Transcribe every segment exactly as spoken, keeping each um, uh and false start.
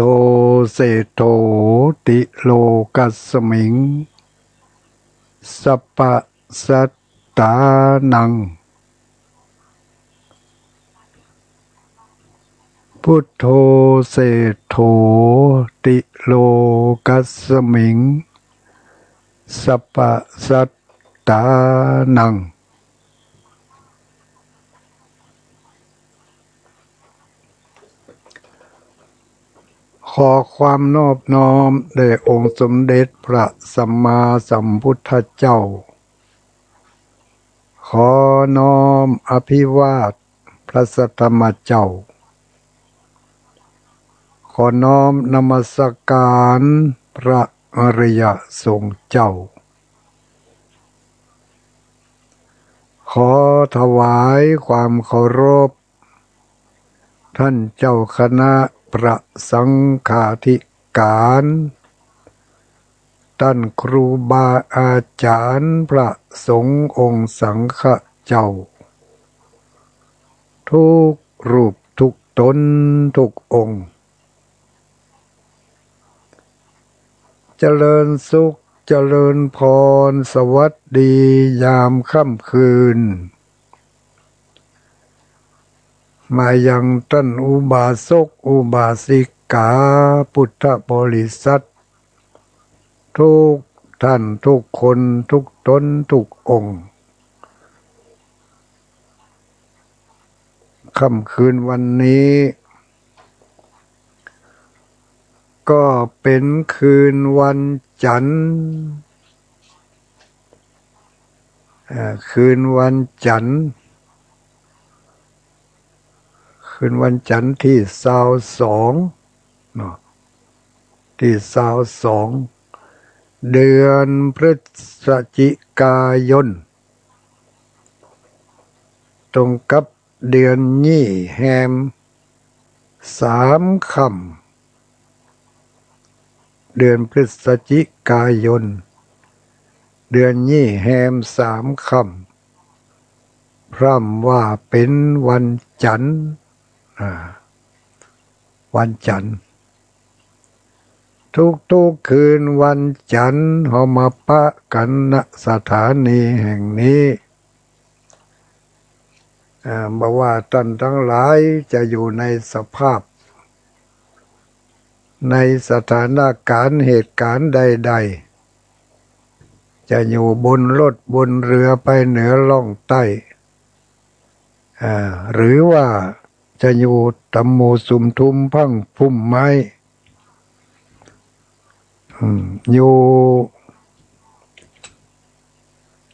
โธ เศรษฐโธ ติโลกัสมิง สัพพะสัตตานัง พุทโธ เศรษฐโธ ติโลกัสมิง สัพพะสัตตานัง ขอความนอบน้อมแด่องค์สมเด็จพระสัมมาสัมพุทธเจ้า ขอน้อมอภิวาทพระสัทธรรมเจ้า ขอน้อมนมัสการพระอริยสงฆ์เจ้า ขอถวายความเคารพ ท่านเจ้าคณะพระสังฆาธิการ ท่านครูบาอาจารย์พระสงฆ์องค์สังฆะเจ้า ทุกรูปทุกตนทุกองค์ เจริญสุขเจริญพร สวัสดียามค่ำคืน มายังท่านอุบาสกอุบาสิกาพุทธบริษัท ทุกท่านทุกคนทุกตนทุกองค์ ค่ำคืนวันนี้ ก็เป๋นคืนวันจันทร์ เอ่อ คืนวันจันทร์ คืนวันจันทร์ตี้ซาวสองเนาะ ตี้ซาวสอง เดือนพฤศจิกายน ตรงกับเดือนยี่แฮมสามค่ำ เดือนพฤศจิกายน เดือนยี่แฮมสามค่ำ พร่ำว่าเป๋นวันจันทร์ อ่า วันจันทร์ ทุกๆ คืนวันจันทร์ เฮามาปะกั๋น ณ สถานีแห่งนี้ อ่า บ่ว่าต้านตังหลายจะอยู่ในสภาพ ในสถานการณ์เหตุการณ์ใดๆ จะอยู่บนรถบนเฮือไปเหนือล่องใต้ อ่า หรือว่าจะอยู่ต๋ามหมู่สุมทุมพังพุ่มไม้ อืม อยู่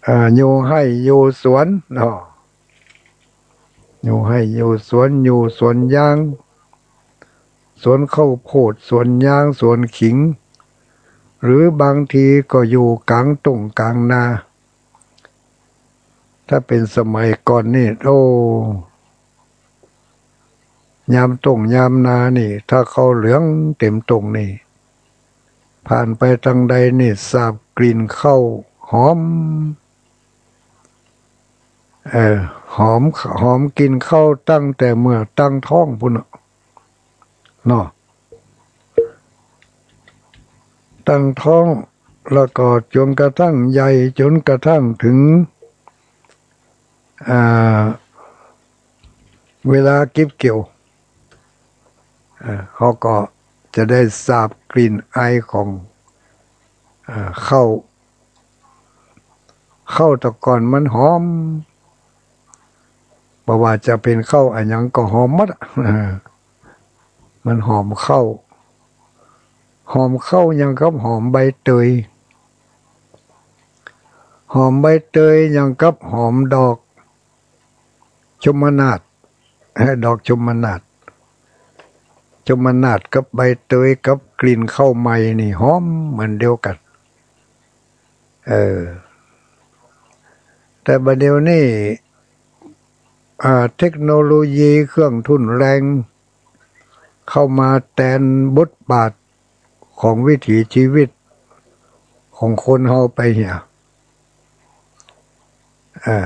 อ่า อยู่ไฮ่อยู่สวนเนาะ อยู่ไฮ่อยู่สวน อยู่สวนยาง สวนข้าวโพด สวนยาง สวนขิง หรือบางทีก็อยู่ก๋างต้งก๋างนา ถ้าเป๋นสมัยก่อนนี่ โอ้ ยามต้งยามนานี่ ถ้าข้าวเหลืองเต๋มต้งนี่ ผ่านไปตางใดนี่ สาบกลิ่นข้าวหอม เออ หอม หอมกลิ่นข้าวตั้งแต่เมื่อตั้งท้องปู้นน่ะ เนาะ ตั้งท้อง แล้วก็จ๋นกระทั่งใหญ่ จ๋นกระทั่งเถิง อ่า เวลาเก็บเกี่ยว อ่า เฮาก็จะได้สาบกลิ่นไอของ อ่า ข้าว ข้าวแต่ก่อนมันหอม บ่ว่าจะเป๋นข้าวอะหยังก็หอมหมดอะ มันหอมข้าว หอมข้าวอย่างกับหอมใบเตย หอมใบเตยอย่างกับหอมดอกชมนาท ดอกชมนาท ชมนาทกับใบเตยกับกลิ่นข้าวใหม่นี่หอมเหมือนเดียวกั๋น เออ แต่บ่าเดี่ยวนี้ อ่า เทคโนโลยีเครื่องทุ่นแรง เข้ามาแตนบทบาทของวิถีชีวิตของคนเฮาไปเหีย อ่า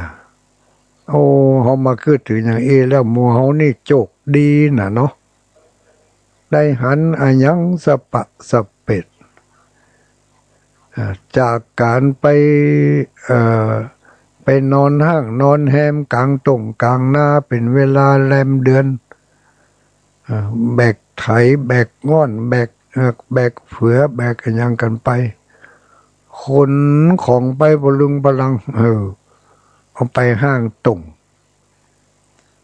โอ้ เฮามาคิดเถิงอย่างอี้แล้ว หมู่เฮานี่โจคดีน่ะเนาะ ได้หันอะหยังสะปะสะเปด อ่า จากก๋านไป เอ่อ ไปนอนฮ้างนอนแฮมก๋างต้งก๋างนาเป๋นเวลาแรมเดือน อ่า แบกไถ แบกง่อน แบก เอ่อ แบกเฟือ แบกอะหยังกั๋นไป ขนของไปปะลุงปะลัง เออ เอาไปฮ้างต้ง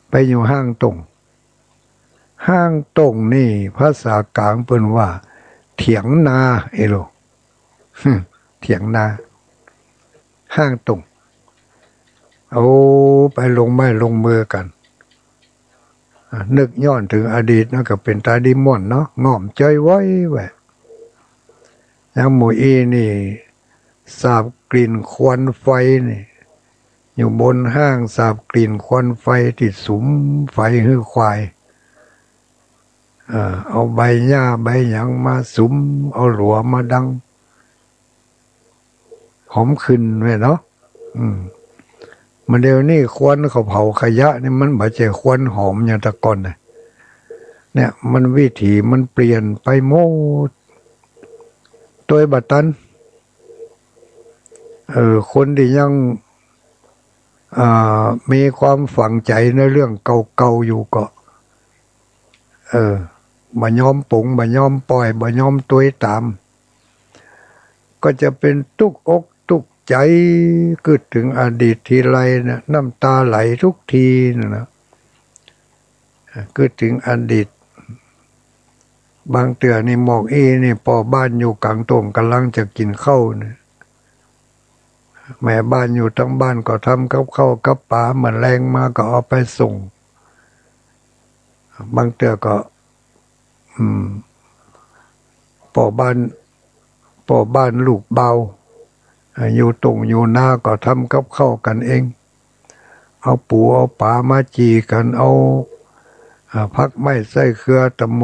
ไปอยู่ฮ้างต้ง ฮ้างต้งนี่ภาษาก๋างเปิ้นว่าเถียงนา เอโล เถียงนา ฮ้างต้ง เอาไปลงไม้ลงมือกั๋น อ่ะ นึกย้อนเถิงอดีตนะ ก็เป๋นตาดีม่วนเนาะ ง่อมใจ๋ไว้แหวะ ยังหมู่อี้นี่ สาบกลิ่นควันไฟนี่ อยู่บนฮ้างสาบกลิ่นควันไฟตี้สุมไฟหื้อควาย เอ่อ เอาใบหญ้าใบหยังมาสุม เอาหลัวมาดัง หอมขึ้นแหวะเนาะ อืม มาเดี๋ยวนี้ควันเขาเผาขยะนี่มันบ่ใจ้ควันหอมอย่างแต่ก่อนนะ เนี่ย มันวิถีมันเปลี่ยนไปหมด ตวยบ่ตัน เออ คนตี้ยัง อ่า มีความฝังใจ๋ในเรื่องเก่าๆ อยู่ก็ เออ บ่ยอมป๋ง บ่ยอมป่อย บ่ยอมตวยต๋าม ก็จะเป๋นตุ๊กอกตุ๊กใจ๋ กึ๊ดเถิงอดีตทีไรนะ น้ำต๋าไหลทุกทีนะนะ กึ๊ดเถิงอดีต บางเตื้อนี่หมอกอี้นี่ ป้อบ้านอยู่ก๋างต้งก่ำลังจะกิ๋นข้าวเนี่ย แม่บ้านอยู่ตังบ้านก็ทำกับข้าวกับป๋า เมื่อแลงมาก็เอาไปส่ง บางเตื้อก็ อืม ป้อบ้าน ป้อบ้านลูกบ่าว อ่า อยู่ต้งอยู่นาก็ทำกับข้าวกั๋นเอง เอาปูเอาป๋ามาจี่กั๋น เอา อ่า ผักไม้ไส้เคือตะโม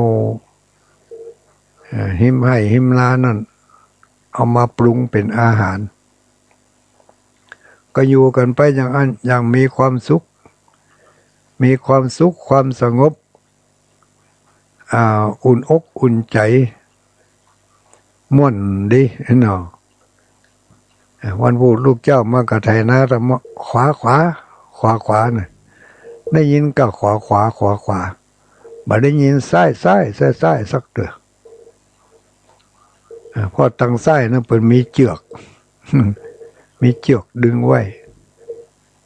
อ่า ฮิมไฮ่ฮิมนานั่น เอามาปรุงเป๋นอาหาร ก็อยู่กั๋นไปอย่างอั้น อย่างมีความสุข มีความสุขความสงบ อ่า อุ่นอกอุ่นใจ๋ ม่วนดีเนาะ อ่า วันพูดลูกเจ้ามาก็ไถนาตะมะ ขวา ขวา ขวา ขวา น่ะ ได้ยินก็ขวา ขวา ขวา ขวา บ่ได้ยินซ้าย ซ้าย ซ้าย ซ้าย สักเตื้อ อ่า เพราะตางซ้ายนั้นเปิ้นมีเจือก มีเจือกดึงไว้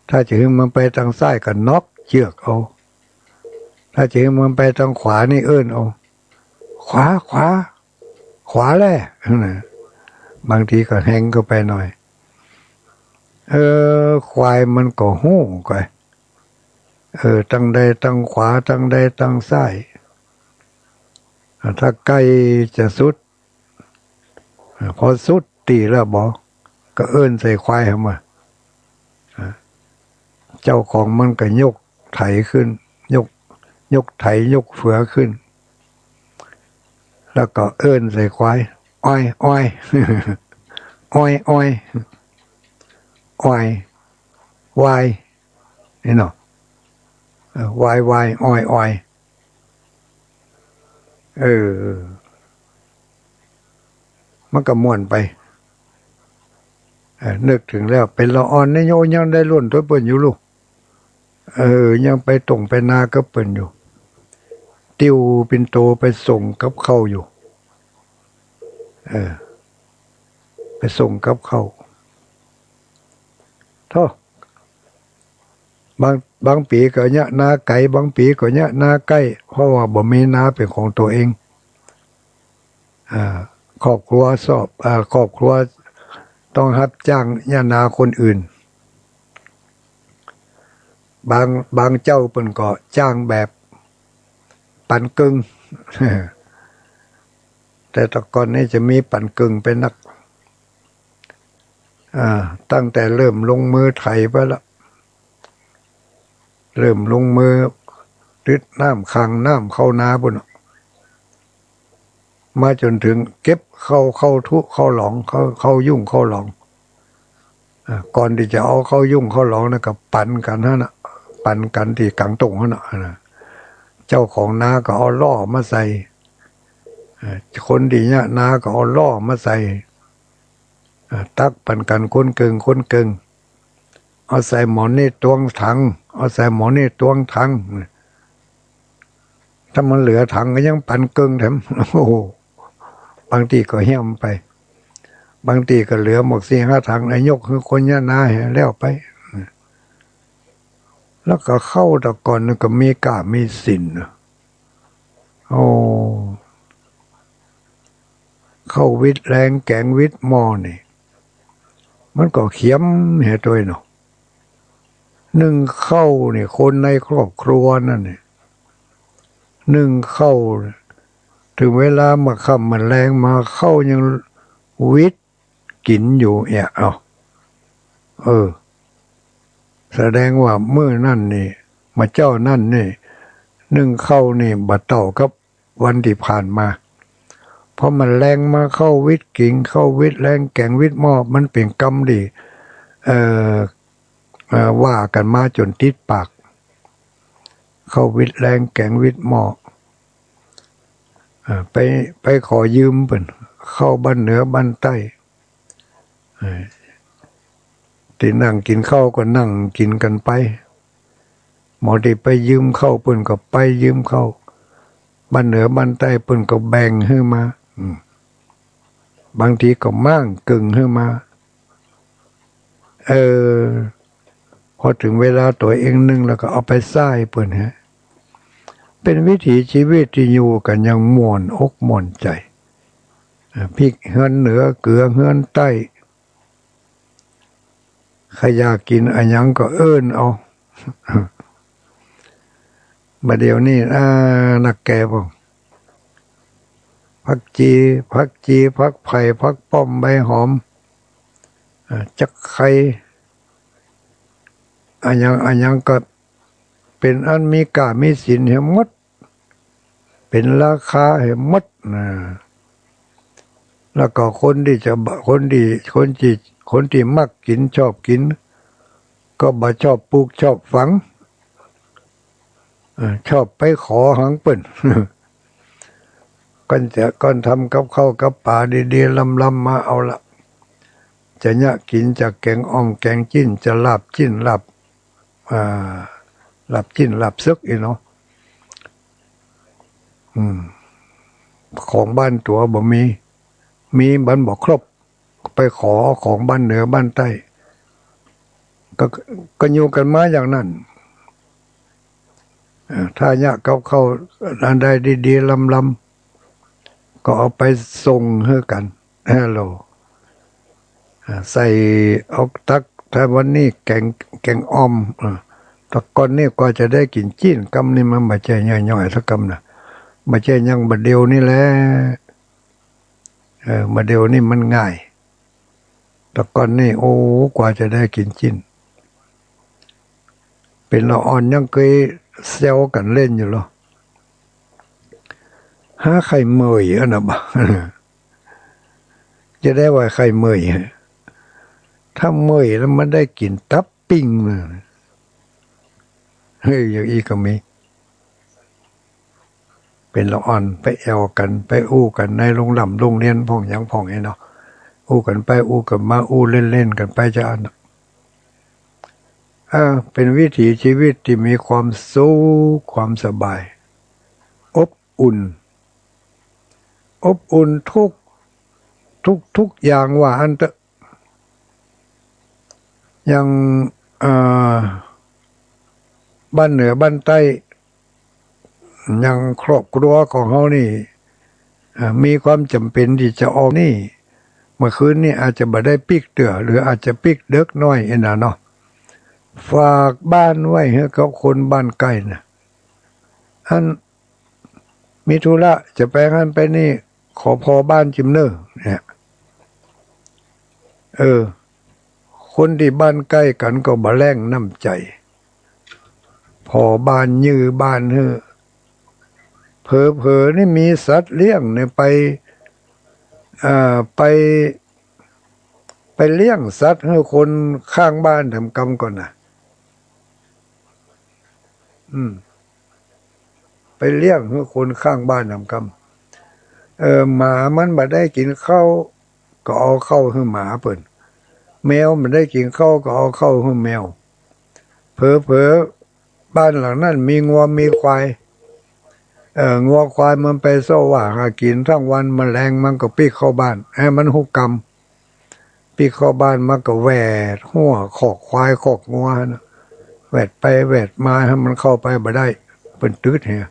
ถ้าจะหื้อมันไปตางซ้ายก็น็อกเจือกเอา ถ้าจะหื้อมันไปตางขวานี่เอิ้นเอา ขวา ขวา ขวาแล นะ บางทีก็แฮงเข้าไปหน่อย เออ ควายมันก็ฮู้กะ เออ ตางใดตางขวา ตางใดตางซ้าย อ่า ถ้าใก้จะสุด อ่า พอสุดตี้แล้วบ่ ก็เอิ้นใส่ควายหั้นมา อ่า เจ้าของมันก็ยกไถขึ้น ยก ยกไถยกเฟือขึ้น แล้วก็เอิ้นใส่ควาย อ้อย อ้อย อ้อย อ้อย อ้อย วาย นี่เนาะ เออ วาย วาย อ้อย อ้อย เออ มันก็ม่วนไป เออ นึกเถิงแล้ว เป๋นละอ่อนนี่โยยังได้ล่นตวยเปิ้นอยู่ลูก เออ ยังไปต้งไปนากับเปิ้นอยู่ ติ้วปิ่นโตไปส่งกับข้าวอยู่ เออ ไปส่งกับข้าว โธ่ บาง บางปี๋ก็เยียะนาไก๋ บางปี๋ก็เยียะนาใก้ เพราะว่าบ่มีนาเป๋นของตั๋วเอง อ่า ครอบครัวซอบ อ่า ครอบครัวต้องฮับจ้างเยียะนาคนอื่น บาง บางเจ้าเปิ้นก็จ้างแบบปันเกิ่ง แต่แต่ก่อนนี่จะมีปันเกิ่งเป๋นนัก อ่า ตั้งแต่เริ่มลงมือไถไปละ เริ่มลงมือตึ๊ดน้ำขังน้ำเข้านาปู้นน่ะ มาจ๋นเถิงเก็บเข้า เข้าทุ่เข้าหลอง เข้า เข้ายุ่งเข้าหลอง อ่า ก่อนตี้จะเอาเข้ายุ่งเข้าหลองนะ ก็ปันกั๋นหั้นน่ะ ปันกั๋นตี้ก๋างต้งหั้นน่ะ นะ เจ้าของนาก็เอาล้อมาใส่ เอ่อ คนตี้เยียะนาก็เอาล้อมาใส่ เอ่อ ตักปันกั๋นคนเกิ่ง คนเกิ่ง เอาใส่หมอนี่ตวงถัง เอาใส่หมอนี่ตวงถัง ถ้ามันเหลือถังก็ยังปันเกิ่งแถม โอ้โห บางตี้ก็เหี่ยมไป บางตี้ก็เหลือหมดสี่ห้าถัง แล้วยกหื้อคนเยียะนาแหมแล้วไป แล้วก็ข้าวแต่ก่อนนี่ก็มีก้ามีสินนะ โอ้ ข้าววิดแลงแก๋งวิดหม้อนี่ มันก็เขียมแหมตวยเนาะ นึ่งข้าวนี่ คนในครอบครัวนั่นนี่ นึ่งข้าว เถิงเวลามาค่ำมาแลงมา ข้าวยังวิดกิ๋นอยู่เอียะ เอ้า เออ แสดงว่ามื้อนั้นนี่ มาเจ๊านั้นนี่ นึ่งข้าวนี่บ่เต้ากับวันตี้ผ่านมา พอมาแลงมาข้าววิดกิ๋ง ข้าววิดแลงแก๋งวิดหม้อ มันเป๋นกำตี้ เอ่อ เอ่อ ว่ากั๋นมาจ๋นติดปาก ข้าววิดแลงแก๋งวิดหม้อ เอ่อ ไป ไปขอยืมเปิ้น ข้าวบ้านเหนือบ้านใต้ เอ่อ ตี้นั่งกิ๋นข้าวก็นั่งกิ๋นกั๋นไป หมอตี้ไปยืมข้าวเปิ้นก็ไปยืมข้าว บ้านเหนือบ้านใต้เปิ้นก็แบ่งหื้อมา อืม บางทีก็ม้างเกิ่งหื้อมา เออ พอเถิงเวลาตั๋วเองนึ่งแล้วก็เอาไปใส้เปิ้นฮะ เป๋นวิถีชีวิตตี้อยู่กั๋นอย่างม่วนอกม่วนใจ๋ อ่า พริกเฮือนเหนือ เกือเฮือนใต้ ใผอยากกิ๋นอะหยังก็เอิ้นเอา บ่าเดี่ยวนี้ อ่า นักแก่บอก ผักจี ผักจี ผักไผ่ ผักป้อม ใบหอม อ่า จักไคร้ อะหยัง อะหยังก็เป๋นอันมีก้ามีสินแหมหมด เป๋นราคาแหมหมดนะ แล้วก็คนตี้จะ คนตี้ คนตี้ คนตี้มักกิ๋นชอบกิ๋น ก็บ่ชอบปลูกชอบฝัง เอ่อ ชอบไปขอหังเปิ้น ก่อนจะ ก่อนทำกับข้าวกับป๋าดีๆ ลำๆ มาเอาละ จะเยียะกิ๋น จะแก๋งอ่อมแก๋งจิ๊น จะลาบจิ๊นลาบ อ่า ลาบจิ๊นลาบเสิกอี้เนาะ อืม ของบ้านตั๋วบ่มี มีมันบ่ครบ ไปขอของบ้านเหนือบ้านใต้ ก็ ก็อยู่กั๋นมาอย่างนั้น เอ่อ ถ้าเยียะกับข้าวอันใดดีๆ ลำๆ ก็เอาไปส่งหื้อกั๋น ฮัลโหล อ่า ใส่เอาตัก ถ้าวันนี้แก๋ง แก๋งอ่อม อ่า แต่ก่อนนี่กว่าจะได้กิ๋นจิ๊นกำนี่มันบ่ใจ้ย่อยๆ สักกำนะ บ่ใจ้อย่างบ่าเดี่ยวนี้แหละ เออ บ่าเดี่ยวนี้มันง่าย แต่ก่อนนี่ โอ้ กว่าจะได้กิ๋นจิ๊น เป๋นละอ่อนยังเกยแซวกั๋นเล่นอยู่เหรอ หาใค่เมื่อยอันน่ะบ่ะ จะได้ว่าใค่เมื่อย ถ้าเมื่อยแล้วมันได้กิ๋นตับปิ้งมา เฮ้ย อย่างอี้ก็มี เป๋นละอ่อนไปแอ่วกั๋น ไปอู้กั๋นในโฮงร่ำโฮงเฮียนพ่องหยังพ่องไอ้เนาะ อู้กั๋นไปอู้กั๋นมา อู้เล่นๆ กั๋นไปจาอั้นน่ะ เออ เป๋นวิถีชีวิตตี้มีความสุข ความสบาย อบอุ่น อบอุ่นทุก ทุก ทุกอย่างว่าอั้นเต๊อะ อย่าง เอ่อ บ้านเหนือบ้านใต้ อย่างครอบครัวของเฮานี่ เอ่อ มีความจ๋ำเป๋นตี้จะออกนี่ เมื่อคืนนี่อาจจะบ่ได้ปิ๊กเตื้อ หรืออาจจะปิ๊กเดิ็กน้อยอี้น่ะเนาะ ฝากบ้านไว้หื้อกับคนบ้านใก้น่ะ อัน มีธุระจะไปหั้นไปนี่ ขอผ่อบ้านจิมเน่อ เนี่ย เออ คนตี้บ้านใก้กั๋นก็บ่แล้งน้ำใจ๋ ผ่อบ้านยื้อบ้านหื้อ เผลอๆ นี่มีสัตว์เลี้ยงเนี่ยไป เอ่อ ไป ไปเลี้ยงสัตว์หื้อคนข้างบ้านแถมกำก่อนน่ะ อืม ไปเลี้ยงหื้อคนข้างบ้านแถมกำ เออ หมามันบ่ได้กิ๋นข้าว ก็เอาข้าวหื้อหมาเปิ้น แมวบ่ได้กิ๋นข้าว ก็เอาข้าวหื้อแมว เผลอๆ บ้านหลังนั้นมีงัวมีควาย เออ งัวควายมันไปเซาะหว่างหากิ๋นตึงวัน แมลงมันก็ปิ๊กเข้าบ้าน หื้อมันฮู้กำ ปิ๊กเข้าบ้านมันก็แหวดฮั้วคอกควายคอกงัวหั้นน่ะ แหวดไปแหวดมาหื้อมันเข้าไปบ่ได้ เปิ้นตึ๊ดเหีย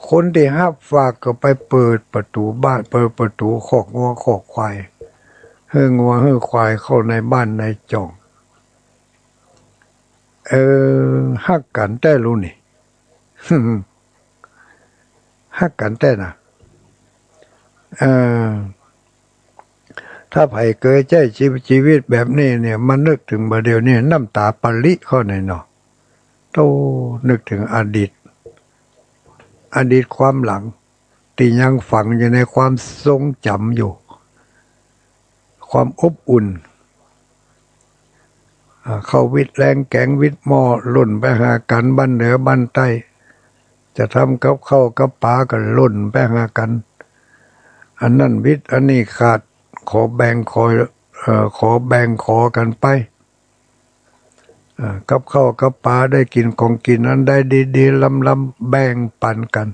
คนตี้ฮับฝากก็ไปเปิดประตู๋บ้าน เปิดประตู๋คอกงัวคอกควาย หื้องัวหื้อควายเข้าในบ้านในจ่อง เออ ฮักกั๋นแต๊ลูนี่ ฮักกั๋นแต๊นะ เออ ถ้าใผเกยใจ๊ชีวิต ชีวิตแบบนี้เนี่ย มานึกเถิงบ่าเดี่ยวนี้ น้ำต๋าปะริเข้าในเนาะ โธ่ นึกเถิงอดีต อดีตความหลัง ตี้ยังฝังอยู่ในความทรงจ๋ำอยู่ ความอบอุ่น อ่า เข้าวิทย์แลงแก๋งวิทย์หม้อ ล่นไปหากั๋นบ้านเหนือบ้านใต้ จะทำกับข้าวกับป๋าก็ล่นไปหากั๋น อันนั้นวิทย์อันนี้ขาด ขอแบ่งขอ เอ่อ ขอแบ่งขอกั๋นไป อ่า กับข้าวกับป๋าได้กิ๋นของกิ๋นอันใดดีๆ ล้ำๆ แบ่งปันกั๋น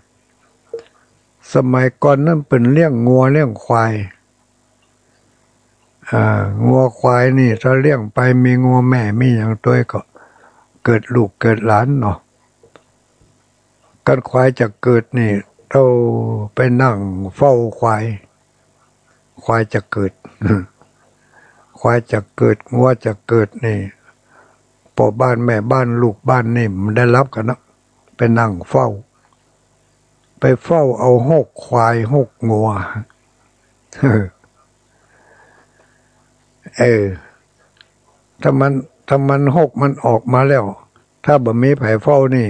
สมัยก่อนนั้นเปิ้นเลี้ยงงัวเลี้ยงควาย อ่า งัวควายนี่ถ้าเลี้ยงไปมีงัวแม่มีหยังตวยก็เกิดลูกเกิดหลานเนาะ กั๋นควายจะเกิดนี่ โอ้ ไปนั่งเฝ้าควาย ควายจะเกิด ควายจะเกิด งัวจะเกิดนี่ ป้อบ้านแม่บ้านลูกบ้านนี่มันได้รับกั๋นนะ ไปนั่งเฝ้า ไปเฝ้าเอาหกควายหกงัว เออ ถ้ามัน ถ้ามันหกมันออกมาแล้ว ถ้าบ่มีใผเฝ้านี่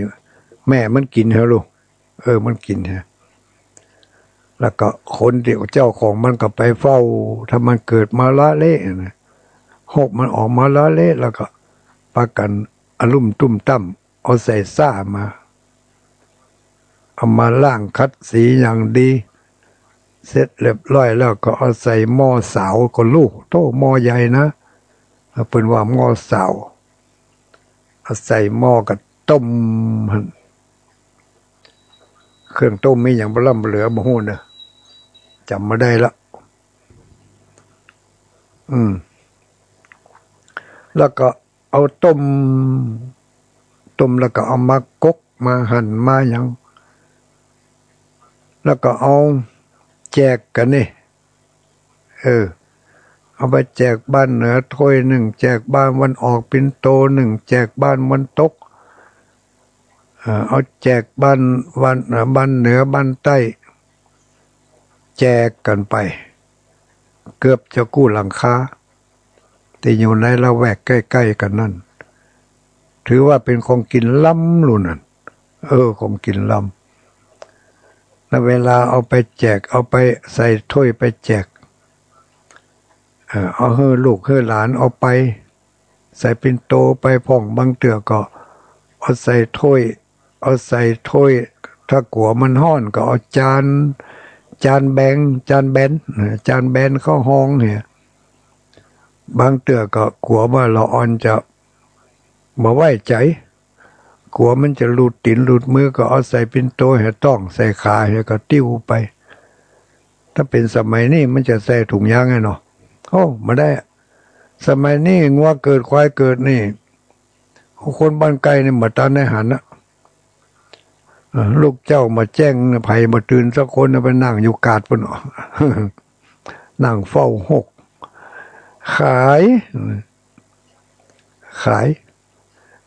แม่มันกิ๋นเหียลูก เออ มันกิ๋นเหีย แล้วก็คนตี้เจ้าของมันก็ไปเฝ้า ถ้ามันเกิดมาละเละนะ หกมันออกมาละเละ แล้วก็ปากั๋นอะลุ่มตุ้มตั้ม เอาใส่ซ้ามา เอามาล้างขัดสีอย่างดี เสร็จเรียบร้อยแล้วก็เอาใส่หม้อสาว ก็ลูกโต้หม้อใหญ่นะ เปิ้นว่าหม้อสาว เอาใส่หม้อก็ต้มหั้น เครื่องต้มมีหยังบ่ล้ำบ่เหลือบ่ฮู้เน่อ จ๋ำบ่ได้ละ อืม แล้วก็เอาต้ม ต้มแล้วก็เอามากกมาหั่นมาหยัง แล้วก็เอาแจกกั๋นนี่ เออ เอาไปแจกบ้านเหนือถ้วยนึ่ง แจกบ้านวันออกปิ่นโตนึ่ง แจกบ้านวันตก เอ่อ เอาแจกบ้าน บ้าน เอ่อ บ้านเหนือบ้านใต้ แจกกั๋นไป เกือบจะกู้หลังคา ตี้อยู่ในละแวกใก้ๆ กั๋นนั้น ถือว่าเป๋นของกิ๋นล้ำลูกนั้น เออ ของกิ๋นล้ำ แล้วเวลาเอาไปแจก เอาไปใส่ถ้วยไปแจก เอ่อ เอาหื้อลูกหื้อหลานเอาไป ใส่ปิ่นโตไปพ่อง บางเตื้อก็เอาใส่ถ้วย เอาใส่ถ้วย ถ้ากั๋วมันฮ้อนก็เอาจาน จานแบง จานแบน จานแบนเข้าฮ้องเหีย บางเตื้อก็กั๋วว่าละอ่อนจะบ่ไว้ใจ๋ กั๋วมันจะหลุดตี๋นหลุดมือ ก็เอาใส่ปิ่นโตเหีย ต้องใส่ขาเหีย ก็ติ้วไป ถ้าเป๋นสมัยนี้มันจะใส่ถุงยางไงเนาะ โอ้ บ่ได้อะ สมัยนี้งัวเกิดควายเกิดนี่ คนบ้านใก้นี่บ่ตันได้หันนะ เอ่อ ลูกเจ้าบ่แจ้ง ใผบ่ตื่นสักคนนะ ไปนั่งอยู่กาดปู้นเนาะ นั่งเฝ้าหก ขาย ขาย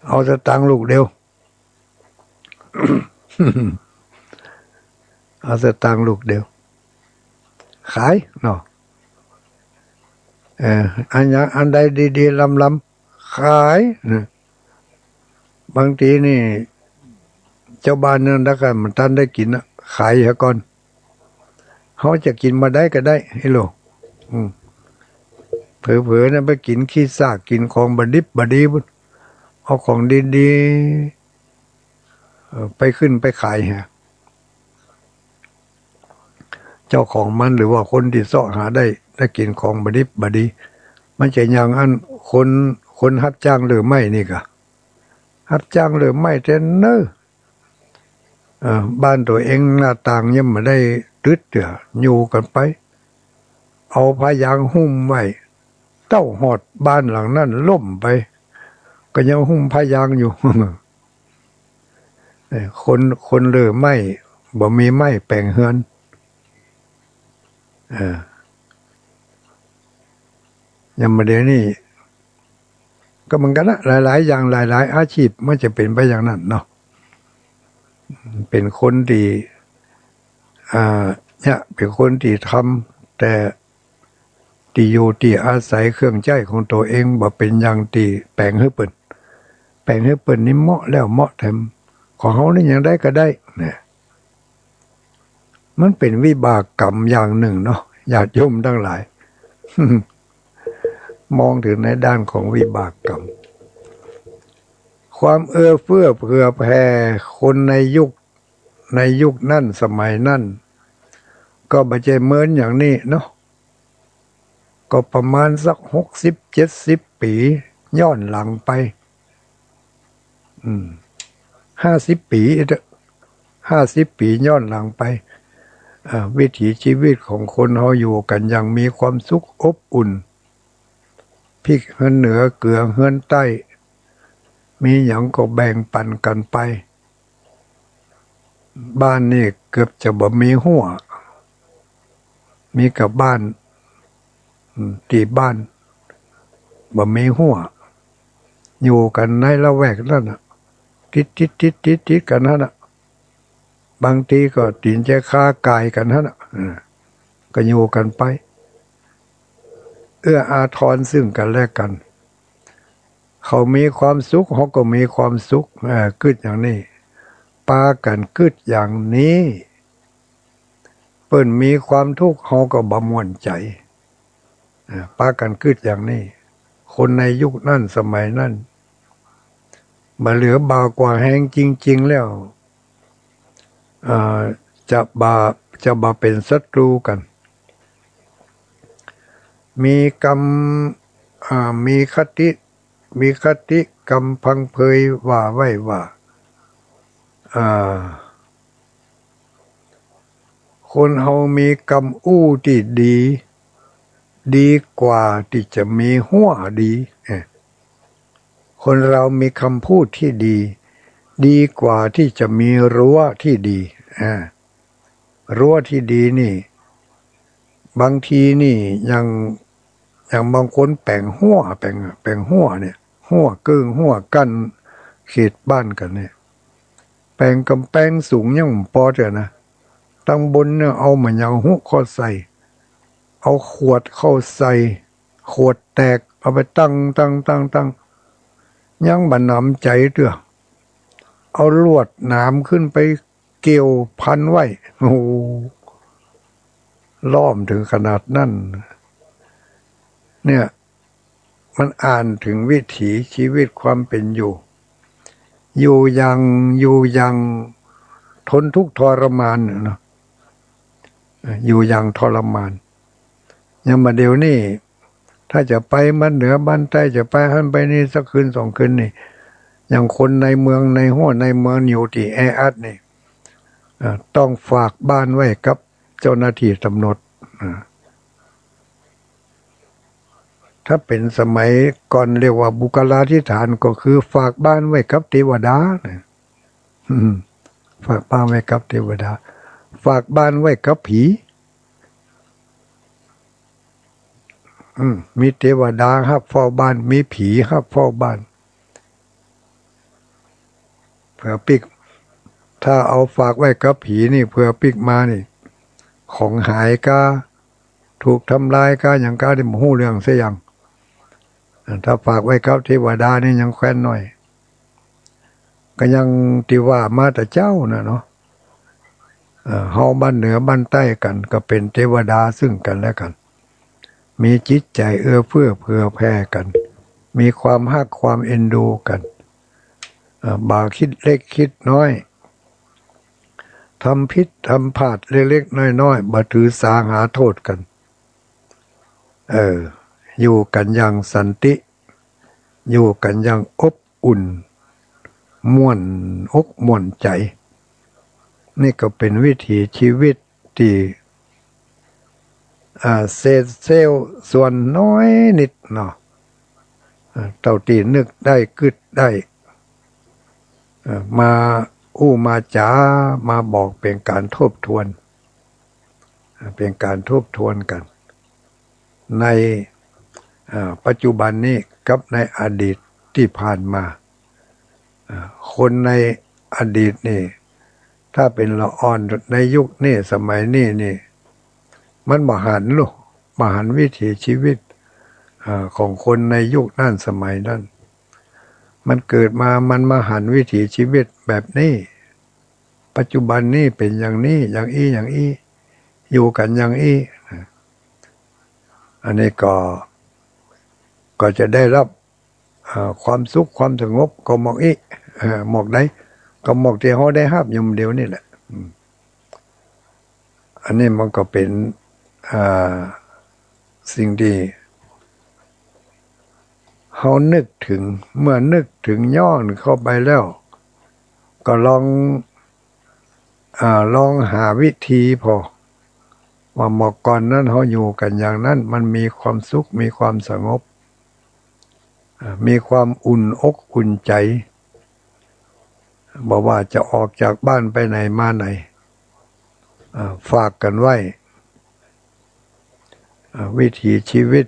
เอาสตางค์ลูกเดียว เอาสตางค์ลูกเดียว ขายเนาะ เออ อันหยัง อันใดดีๆ ล้ำๆ ขายนะ บางทีนี่ เจ้าบ้านนั่นละกั๋น บ่ตันได้กิ๋นนะ ขายเหียก่อน เฮาจะกิ๋นบ่าใดก็ได้ ไอ้ลูก อืม เผลอๆ นะ ไปกิ๋นขี้ซาก กิ๋นของบ่ดิบบ่ดีปู้น เอาของดีๆ เอ่อ ไปขึ้นไปขายเหีย เจ้าของมัน หรือว่าคนตี้เซาะหาได้ ได้กิ๋นของบ่ดิบบ่ดี มันจะอย่างอั้น คน คนฮับจ้างเลื่อไม้นี่ก่ะ ฮับจ้างเลื่อไม้แต๊เน่อ เออ บ้านตั๋วเองหน้าต่างยังบ่ได้ตึ๊ดเตื้อ อยู่กั๋นไป เอาผ้ายางหุ้มไว้ เต้าฮอดบ้านหลังนั้นล่มไป ก็ยังหุ้มผ้ายางอยู่ เออ คน คนเลื่อไม้ บ่มีไม้แป๋งเฮือน เออ อย่างบ่าเดี่ยวนี้ ก็เหมือนกั๋นนะ หลายๆ อย่าง หลายๆ อาชีพ มันจะเป๋นไปอย่างนั้นเนาะ เป๋นคนตี้ อ่า เนี่ย เป๋นคนตี้ทำ แต่ตี้อยู่ตี้อาศัยเครื่องใจ๊ของตั๋วเอง บ่เป๋นอย่างตี้แป๋งหื้อเปิ้น แป๋งหื้อเปิ้นนี่เหมาะแล้วเหมาะแถม ของเฮานี่อย่างใดก็ได้ เนี่ย มันเป๋นวิบากกรรมอย่างนึ่งเนาะ ญาติโยมตังหลาย มองเถิงในด้านของวิบากกรรม ความเอื้อเฟื้อเผื่อแผ่คนในยุค ในยุคนั้นสมัยนั้น ก็บ่ใจ้เมินอย่างนี้เนาะ ก็ประมาณสักหกสิบ เจ็ดสิบปี๋ย้อนหลังไป อืม ห้าสิบปี๋เถอะ ห้าสิบปี๋ย้อนหลังไป อ่า วิถีชีวิตของคนเฮาอยู่กั๋นอย่างมีความสุขอบอุ่น พริกเฮือนเหนือเกือเฮือนใต้ มีหยังก็แบ่งปั๋นกั๋นไป บ้านนี่เกือบจะบ่มีฮั้ว มีก้าบ้าน อืม ตี้บ้านบ่มีฮั้ว อยู่กั๋นในละแวกนั้นน่ะ ติดๆๆๆๆ กั๋นหั้นน่ะ บางทีก็ตี๋นจะคาก่ายกั๋นหั้นน่ะ เออ ก็อยู่กั๋นไป เอื้ออาทรซึ่งกั๋นและกั๋น เขามีความสุข เฮาก็มีความสุข เออ กึ๊ดอย่างนี้ ปากั๋นกึ๊ดอย่างนี้ เปิ้นมีความทุกข์ เฮาก็บ่ม่วนใจ๋ เออ ปากั๋นกึ๊ดอย่างนี้ คนในยุคนั้นสมัยนั้น บ่เหลือบ่ากว่าแฮง จริงๆ แล้ว เอ่อ จะบ่า จะบ่าเป๋นศัตรู๋กั๋น มีกำ อ่า มีคติ มีคติกำพังเพยว่าไว้ว่า อ่า คนเฮามีกำอู้ตี้ดี ดีกว่าตี้จะมีฮั้วดี เออ คนเฮามีกำพูดตี้ดี ดีกว่าตี้จะมีรั้วตี้ดี อ่า รั้วตี้ดีนี่ บางทีนี่อย่าง อย่างบางคนแป๋งฮั้ว แป๋ง แป๋งฮั้วเนี่ย ฮั้วเกิ่ง ฮั้วกั้นเขตบ้านกั๋นเนี่ย แป๋งก๋ำแปงสูงยังบ่ปอเตื้อนะ ตังบนเนี่ยเอาหมากหยังฮู้เข้าใส่ เอาขวดเข้าใส่ ขวดแตกเอาไปตั้ง ตั้ง ตั้ง ตั้ง ยังบ่หนำใจ๋เตื้อ เอาลวดหนามขึ้นไปเกี่ยวพันไว้ โอ้โห ล้อมเถิงขนาดนั้น เนี่ย มันอ่านเถิงวิถีชีวิตความเป๋นอยู่ อยู่อย่าง อยู่อย่างทนทุกข์ทรมานน่ะเนาะ อยู่อย่างทรมาน อย่างบ่าเดี่ยวนี้ ถ้าจะไปบ้านเหนือบ้านใต้ จะไปหั้นไปนี่สักคืนสองคืนนี่ อย่างคนในเมืองในฮั้วในเมืองอยู่ตี้แออัดนี่ เอ่อ ต้องฝากบ้านไว้กับเจ้าหน้าตี้ตำรวจ อ่า ถ้าเป๋นสมัยก่อนเรียกว่าบุคลาธิฐาน ก็คือฝากบ้านไว้กับเตวดานะ อืม ฝากบ้านไว้กับเตวดา ฝากบ้านไว้กับผี อืม มีเตวดาฮับเฝ้าบ้าน มีผีฮับเฝ้าบ้าน เผื่อปิ๊ก ถ้าเอาฝากไว้กับผีนี่ เผื่อปิ๊กมานี่ ของหายก้า ถูกทำลายก้า หยังก้า ตี้บ่ฮู้เรื่องเสียอย่าง อ่า ถ้าฝากไว้กับเตวดานี่ยังแควนน้อย ก็ยังตี้ว่ามาแต่เจ๊าน่ะเนาะ เอ่อ เฮาบ้านเหนือบ้านใต้กั๋น ก็เป๋นเตวดาซึ่งกั๋นและกั๋น มีจิตใจ๋เอื้อเฟื้อเผื่อแผ่กั๋น มีความฮักความเอ็นดูกั๋น เอ่อ บ่าคิดเล็กคิดน้อย ทำผิดทำพลาดเล็กๆ น้อยๆ บ่ถือสาหาโต้ษกั๋น เออ อยู่กั๋นอย่างสันติ อยู่กั๋นอย่างอบอุ่น ม่วนอกม่วนใจ๋ นี่ก็เป๋นวิถีชีวิตตี้ อ่า เศษเสี้ยวส่วนน้อยนิดเนาะ อ่า เต้าตี้นึกได้กึ๊ดได้ เอ่อ มาอู้มาจ๋า มาบอกเป๋นก๋านทบทวน อ่า เป๋นก๋านทบทวนกั๋น ใน อ่า ปัจจุบันนี้กับในอดีตตี้ผ่านมา อ่า คนในอดีตนี่ ถ้าเป๋นละอ่อนในยุคนี้สมัยนี้นี่ มันบ่หันลูก บ่หันวิถีชีวิต อ่า ของคนในยุคนั้นสมัยนั้น มันเกิดมามันมาหันวิถีชีวิตแบบนี้ ปัจจุบันนี้เป๋นอย่างนี้ อย่างอี้ อย่างอี้ อยู่กั๋นอย่างอี้ อันนี้ก็ ก็จะได้รับ อ่า ความสุขความสงบก็หมวกอี้ เอ่อ หมวกใด ก็หมวกตี้เฮาได้ฮับอยู่เดี๋ยวนี้แหละ อืม อันนี้มันก็เป๋น อ่า สิ่งตี้เฮานึกเถิง เมื่อนึกเถิงย้อนเข้าไปแล้ว ก็ลอง อ่า ลองหาวิธีผ่อ ว่าเมื่อก่อนนั้นเฮาอยู่กั๋นอย่างนั้น มันมีความสุข มีความสงบ อ่า มีความอุ่นอกอุ่นใจ๋ บ่ว่าจะออกจากบ้านไปไหนมาไหน อ่า ฝากกั๋นไว้ อ่า วิถีชีวิต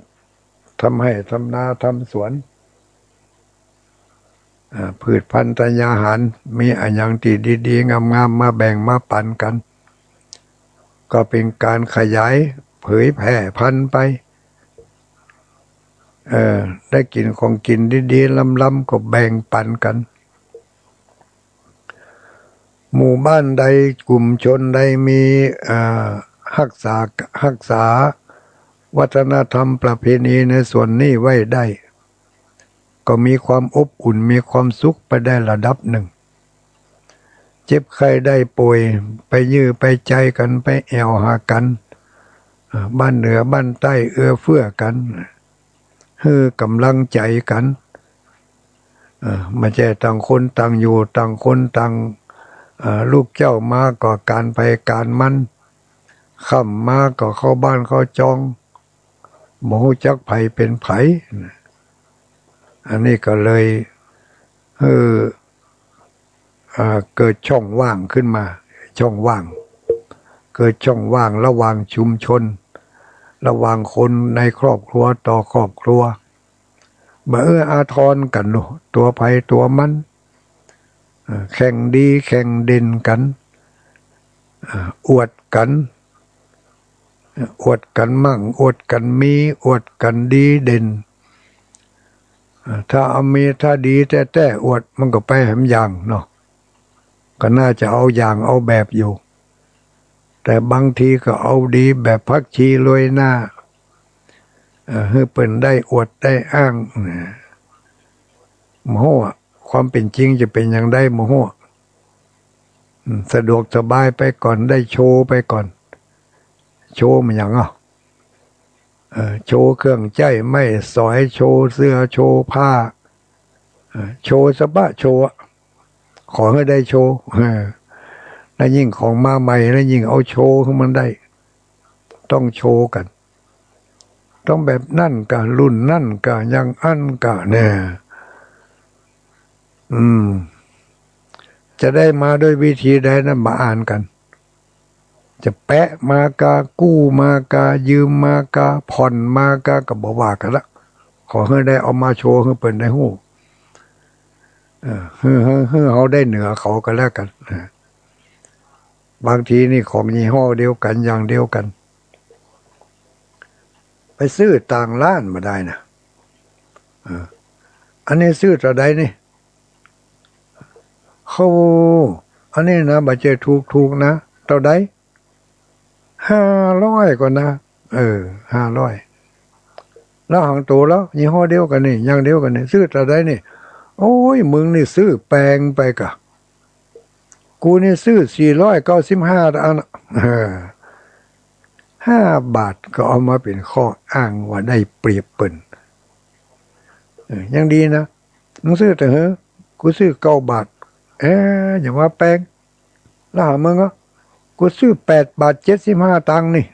ทำไฮ่ทำนาทำสวน อ่า พืชพัณฑ์ธัญญาหาร มีอะหยังตี้ดีๆ งามๆ มาแบ่งมาปั๋นกั๋น ก็เป๋นก๋านขยายเผยแผ่พันธุ์ไป เออ ได้กิ๋นของกิ๋นดีๆ ล้ำๆ ก็แบ่งปั๋นกั๋น หมู่บ้านใดกลุ่มชนใดมี เอ่อ ฮักษา ฮักษาวัฒนธรรมประเพณีในส่วนนี้ไว้ได้ ก็มีความอบอุ่น มีความสุขไปได้ระดับหนึ่ง เจ็บไข้ได้ป่วย ไปเยื่อไปใจ๋กั๋น ไปแอ่วหากั๋น เอ่อ บ้านเหนือบ้านใต้เอื้อเฟื้อกั๋น หื้อก๋ำลังใจ๋กั๋น เอ่อ บ่ใจ้ต่างคนต่างอยู่ ต่างคนต่าง เอ่อ ลุกเจ๊ามาก็ก๋านไผก๋านมัน ค่ำมาก็เข้าบ้านเข้าจอง บ่ฮู้จักไผเป๋นไผ อันนี้ก็เลย เออ อ่า เกิดช่องว่างขึ้นมา ช่องว่าง เกิดช่องว่างระหว่างชุมชน ระหว่างคนในครอบครัวต่อครอบครัว บ่เอื้ออาทรกั๋นเนาะ ตั๋วไผตั๋วมัน เอ่อ แข่งดีแข่งเด่นกั๋น เอ่อ อวดกั๋น อวดกั๋นมั่ง อวดกั๋นมี อวดกั๋นดีเด่น เอ่อ ถ้าเอามี ถ้าดีแต๊ๆ อวด มันก็ไปแหมอย่างเนาะ ก็น่าจะเอาอย่างเอาแบบอยู่ แต่บางทีก็เอาดีแบบผักชีโรยหน้า เอ่อ หื้อเปิ้นได้อวดได้อ้าง นะ บ่ฮู้อะ ความเป๋นจริงจะเป๋นอย่างใดบ่ฮู้อะ อืม สะดวกสบายไปก่อน ได้โชว์ไปก่อน โชว์มันหยังอ่ะ เอ่อ โชว์เครื่องใจ๊ไม้สอย โชว์เสื้อ โชว์ผ้า เอ่อ โชว์สะบะ โชว์อะ ขอหื้อได้โชว์ เออ แล้วยิ่งของมาใหม่ แล้วยิ่งเอาโชว์หื้อมันได้ ต้องโชว์กั๋น ต้องแบบนั้นก่ะ รุ่นนั้นก่ะ อย่างอั้นก่ะ เนี่ย อืม จะได้มาด้วยวิธีใดนั้นมาอ่านกั๋น จะแปะมากา กู้มากา ยืมมากา ผ่อนมากา ก็บ่ว่ากั๋นละ ขอหื้อได้เอามาโชว์หื้อเปิ้นได้ฮู้ เออ หื้อ หื้อ หื้อเฮาได้เหนือเขาก็แล้วกั๋น เออ บางทีนี่ของยี่ห้อเดียวกั๋น อย่างเดียวกั๋น ไปซื้อต่างร้านบ่ได้นะ เออ อันนี้ซื้อเต้าใดนี่ โอ้ อันนี้นะ บ่ใจ้ถูกๆ นะ เต้าใด ห้าร้อยก่อนะ เออ ห้าร้อย แล้วหังโตแล้ว ยี่ห้อเดียวกั๋นนี่ อย่างเดียวกั๋นนี่ ซื้อเต้าใดนี่ โอ้ย มึงนี่ซื้อแปงไปก่ะ กูนี่ซื้อสี่ร้อยเก้าสิบห้าตังค์ เออ ห้าบาทก็เอามาเป๋นข้ออ้างว่าได้เปรียบเปิ้น เออ ยังดีนะ มึงซื้อเต๊อะเหอะ กูซื้อเก้าบาท เอ๊ะ อย่าว่าแปง แล้วหามึงก็ กูซื้อแปดบาทเจ็ดสิบห้าตังค์นี่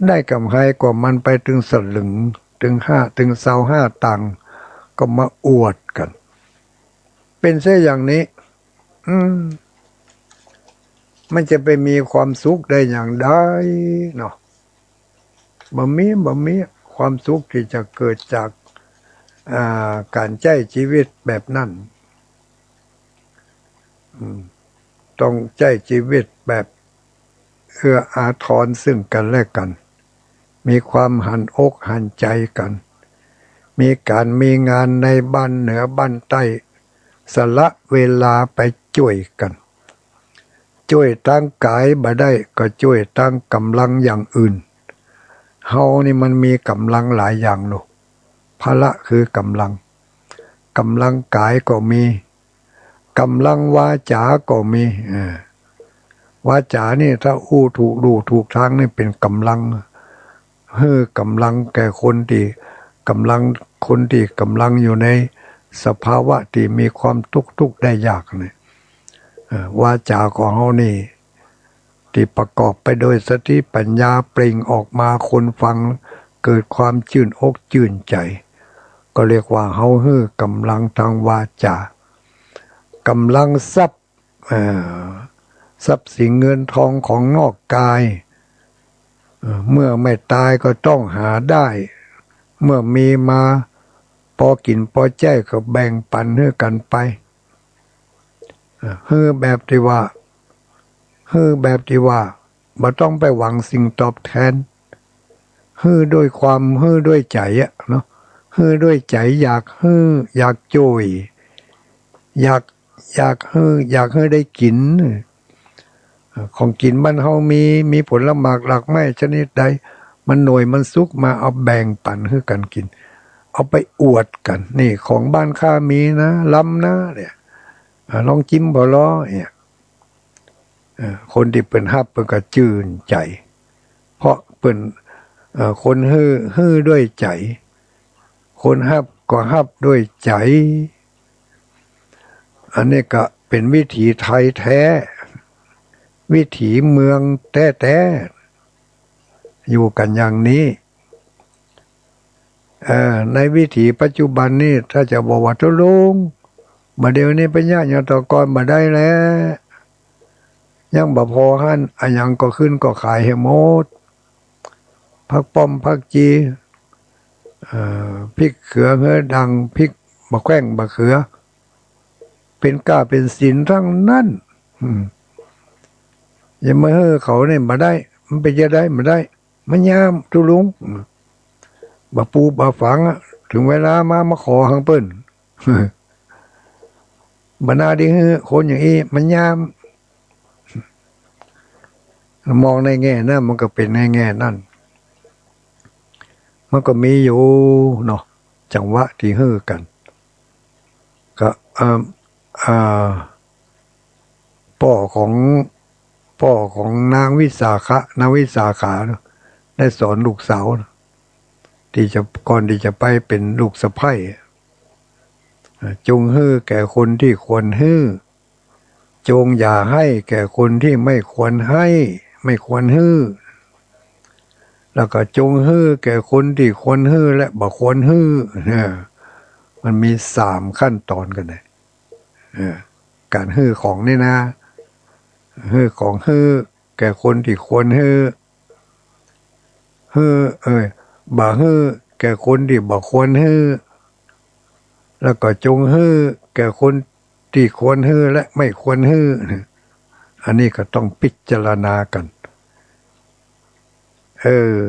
ได้ก๋ำไรกว่ามันไปตึงสลึง ตึงห้า ตึงซาวห้าตังค์ ก็มาอวดกั๋น เป๋นเสียอย่างนี้ อืม มันจะไปมีความสุขได้อย่างใดเนาะ บ่มี บ่มี ความสุขตี้จะเกิดจาก อ่า ก๋านใจ๊จีวิตแบบนั้น อืม ต้องใจ๊จีวิตแบบเอื้ออาทรซึ่งกั๋นและกั๋น มีความหันอกหันใจ๋กั๋น มีก๋านมีงานในบ้านเหนือบ้านใต้ สละเวลาไปจ้วยกั๋น จ้วยตางก๋ายบ่ได้ก็จ้วยตางก๋ำลังอย่างอื่น เฮานี่มันมีก๋ำลังหลายอย่างเนาะ พละคือก๋ำลัง ก๋ำลังก๋ายก็มี ก๋ำลังวาจาก็มี เออ วาจานี่ถ้าอู้ถูกลู่ถูกตางนี่เป๋นก๋ำลัง หื้อก๋ำลังแก่คนตี้ ก๋ำลัง คนตี้ก๋ำลังอยู่ในสภาวะตี้มีความตุ๊กข์ ตุ๊กข์ได้ยากนี่ เออ วาจาของเฮานี่ ตี้ประกอบไปโดยสติปัญญาเปล่งออกมา คนฟังเกิดความจื้นอกจื้นใจ๋ ก็เรียกว่าเฮาหื้อก๋ำลังตางวาจา ก๋ำลังทรัพย์ เอ่อ ทรัพย์สินเงินทองของนอกกาย เอ่อ เมื่อไม่ต๋ายก็ต้องหาได้ เมื่อมีมาปอกิ๋นปอใจ๊ก็แบ่งปั๋นหื้อกั๋นไป เอ่อ หื้อแบบตี้ว่า หื้อแบบตี้ว่าบ่ต้องไปหวังสิ่งตอบแทน หื้อด้วยความ หื้อด้วยใจ๋อะเนาะ หื้อด้วยใจ๋อยากหื้อ อยากจ้วย อยาก อยากหื้อ อยากหื้อได้กิ๋น เอ่อ ของกิ๋นบ้านเฮามี มีผลหมากหมากไม้ชนิดใด มันหน่วยมันสุกมา เอาแบ่งปั๋นหื้อกั๋นกิ๋น เอาไปอวดกั๋น นี่ของบ้านข้ามีนะ ล้ำนะ เนี่ย อ่า ลองจิมผ่อลอ เนี่ย เอ่อ คนตี้เปิ้นฮับเปิ้นก็จื้นใจ๋ เพราะเปิ้น เอ่อ คนหื้อ หื้อด้วยใจ๋ คนฮับก็ฮับด้วยใจ๋ อันนี้ก็เป๋นวิถีไทยแท้ วิถีเมืองแต๊ๆ อยู่กั๋นอย่างนี้ เอ่อ ในวิถีปัจจุบันนี่ ถ้าจะบอกว่า ตุ๊ลุง บ่าเดี่ยวนี้ไปเยียะอย่างแต่ก่อนบ่ได้แล้ว ยังบ่พอหั้น อะหยังก็ขึ้นก็ขายหื้อหมด ผักป้อมผักจี เอ่อ พริกเขือหื้อดัง พริกบ่าแข้งบ่าเขือ เป๋นก้าเป๋นสินตังนั้น อืม จะมาหื้อเขานี่บ่ได้ มันเป๋นจะได้บ่ได้ มันยามตุ๊ลุง บ่าปูบ่าฝังอะ เถิงเวลามา มาขอหังเปิ้น บ่น่าดีหื้อ คนอย่างอี้ มันยาม มองในแง่นั้น มันก็เป๋นในแง่นั้น มันก็มีอยู่เนาะ จังหวะตี้หื้อกั๋น ก็ เอ่อ อ่า ป้อของ ป้อของนางวิสาขะ นางวิสาขาเนาะ ได้สอนลูกสาวเนาะ ตี้จะ ก่อนตี้จะไปเป๋นลูกสะใภ้ เอ่อ จงหื้อแก่คนตี้ควรหื้อ จงอย่าให้แก่คนตี้ไม่ควรให้ ไม่ควรหื้อ แล้วก็จงหื้อแก่คนตี้ควรหื้อและบ่ควรหื้อ เนี่ย มันมีสามขั้นตอนกั๋นนะ เออ ก๋านหื้อของนี่นะ หื้อของ หื้อแก่คนตี้ควรหื้อ หื้อ เอ่ย บ่หื้อแก่คนตี้บ่ควรหื้อ แล้วก็จงหื้อแก่คนตี้ควรหื้อและไม่ควรหื้อ อันนี้ก็ต้องพิจารณากั๋น เออ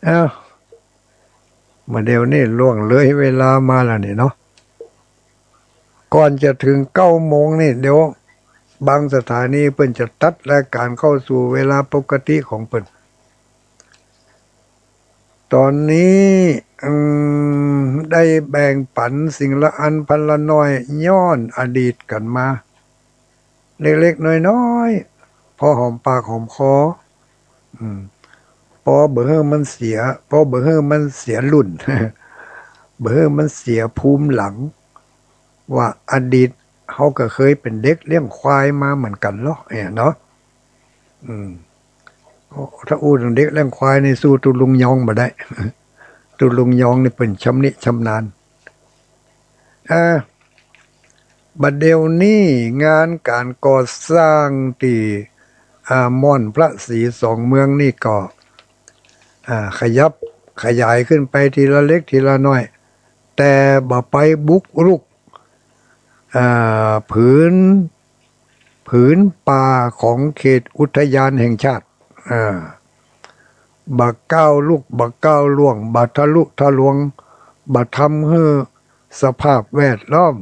เอ้า บ่าเดี่ยวนี้ล่วงเลยเวลามาแล้วนี่เนาะ ก่อนจะเถิงเก้าโมงนี่ เดี๋ยวบางสถานีเปิ้นจะตัดรายก๋านเข้าสู่เวลาปกติของเปิ้น ต๋อนนี้ อืม ได้แบ่งปั๋นสิ่งละอันพันละหน้อย ย้อนอดีตกั๋นมา เล็กๆ น้อยๆ ปอหอมปากหอมคอ อืม ปอบ่หื้อมันเสีย ปอบ่หื้อมันเสียรุ่น บ่หื้อมันเสียภูมิหลัง ว่าอดีตเฮาก็เคยเป๋นเด็กเลี้ยงควายมาเหมือนกั๋นลอ เนี่ยเนาะ อืม ถ้าอู้เถิงเด็กเลี้ยงควายนี่สู้ตุ๊ลุงยองบ่ได้ ตุ๊ลุงยองนี่เปิ้นชำนิชำนาญ อ่า บ่าเดี่ยวนี้งานก๋านก่อสร้างตี้ อ่า ม่อนพระศรีสองเมืองนี่ก็ อ่า ขยับขยายขึ้นไปทีละเล็กทีละน้อย แต่บ่ไปบุกรุก อ่า ผืน ผืนป่าของเขตอุทยานแห่งชาติ อ่า บ่ก้าวลุก บ่ก้าวล่วง บ่ทะลุทะลวง บ่ทำหื้อสภาพแวดล้อม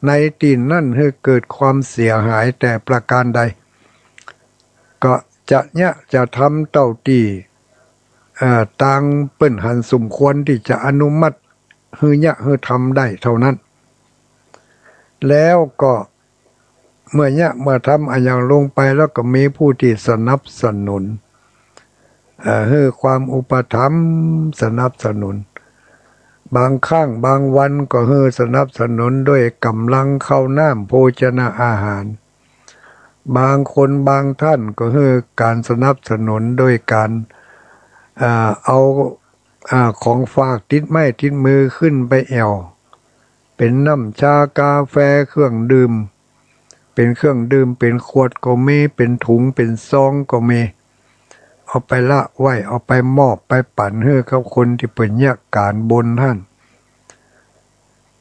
ในตี้นั้นหื้อเกิดความเสียหายแต่ประการใด ก็จะเยียะจะทำเต้าตี้ เอ่อ ตางเปิ้นหันสมควรตี้จะอนุมัติหื้อเยียะหื้อทำได้เต้านั้น แล้วก็ เมื่อเยียะเมื่อทำอะหยังลงไปแล้วก็มีผู้ตี้สนับสนุน เอ่อ หื้อความอุปถัมภ์สนับสนุน บางครั้งบางวันก็หื้อสนับสนุนด้วยก๋ำลังข้าวน้ำโภชนาอาหาร บางคนบางท่านก็หื้อก๋านสนับสนุนด้วยก๋าน เอ่อ เอา อ่า ของฝากติดไม้ติดมือขึ้นไปแอ่ว เป๋นน้ำชากาแฟเครื่องดื่ม เป๋นเครื่องดื่มเป๋นขวดก็มี เป๋นถุงเป๋นซองก็มี เอาไปละไว้ เอาไปมอบไปปั๋นหื้อกับคนตี้เปิ้นเยียะก๋านบนหั้น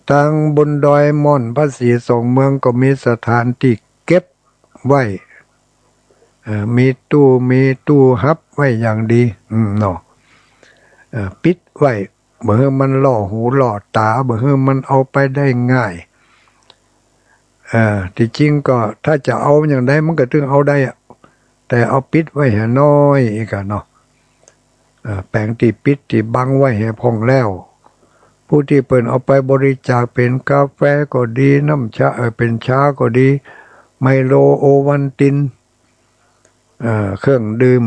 ตางบนดอยม่อนพระศรีสองเมืองก็มีสถานตี้เก็บ ไว้ เอ่อ มีตู้ มีตู้ฮับไว้อย่างดี อืม เนาะ เอ่อ ปิดไว้ บ่หื้อมันล่อหูล่อต๋า บ่หื้อมันเอาไปได้ง่าย เอ่อ ตี้จริงก็ถ้าจะเอาอย่างใดมันก็ตึงเอาได้อะ แต่เอาปิดไว้หื้อน้อยอีกอะเนาะ เอ่อ แป๋งตี้ปิดตี้บังไว้หื้อพ่องแล้ว ผู้ตี้เปิ้นเอาไปบริจาคเป๋นกาแฟก็ดี น้ำชา เอ่อ เป๋นชาก็ดี ไมโล โอวัลติน เอ่อ เครื่องดื่ม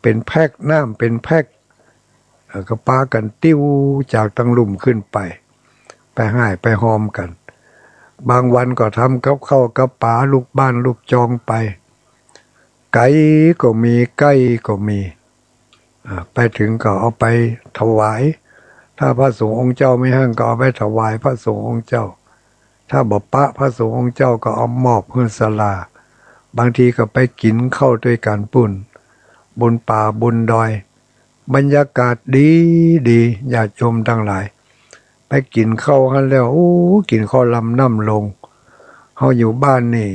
เป๋นแพ็ค น้ำเป๋นแพ็ค เอ่อ ก็ปากั๋นติ้วจากตังลุ่มขึ้นไป ไปฮ่ายไปฮอมกั๋น บางวันก็ทำกับข้าวกับป๋าลูกบ้านลูกจองไป ไก๋ก็มี ใก้ก็มี อ่า ไปเถิงก็เอาไปถวาย ถ้าพระสงฆ์องค์เจ้ามีหั้นก็เอาไปถวายพระสงฆ์องค์เจ้า ถ้าบ่ปะพระสงฆ์องค์เจ้าก็เอามอบหื้อศาลา บางทีก็ไปกิ๋นข้าวตวยกั๋นปู๊น บนป่าบนดอย บรรยากาศดีดี ญาติโยมตังหลาย ไปกิ๋นข้าวหั้นแล้ว โอ้ กิ๋นข้าวลำน้ำลง เฮาอยู่บ้านนี่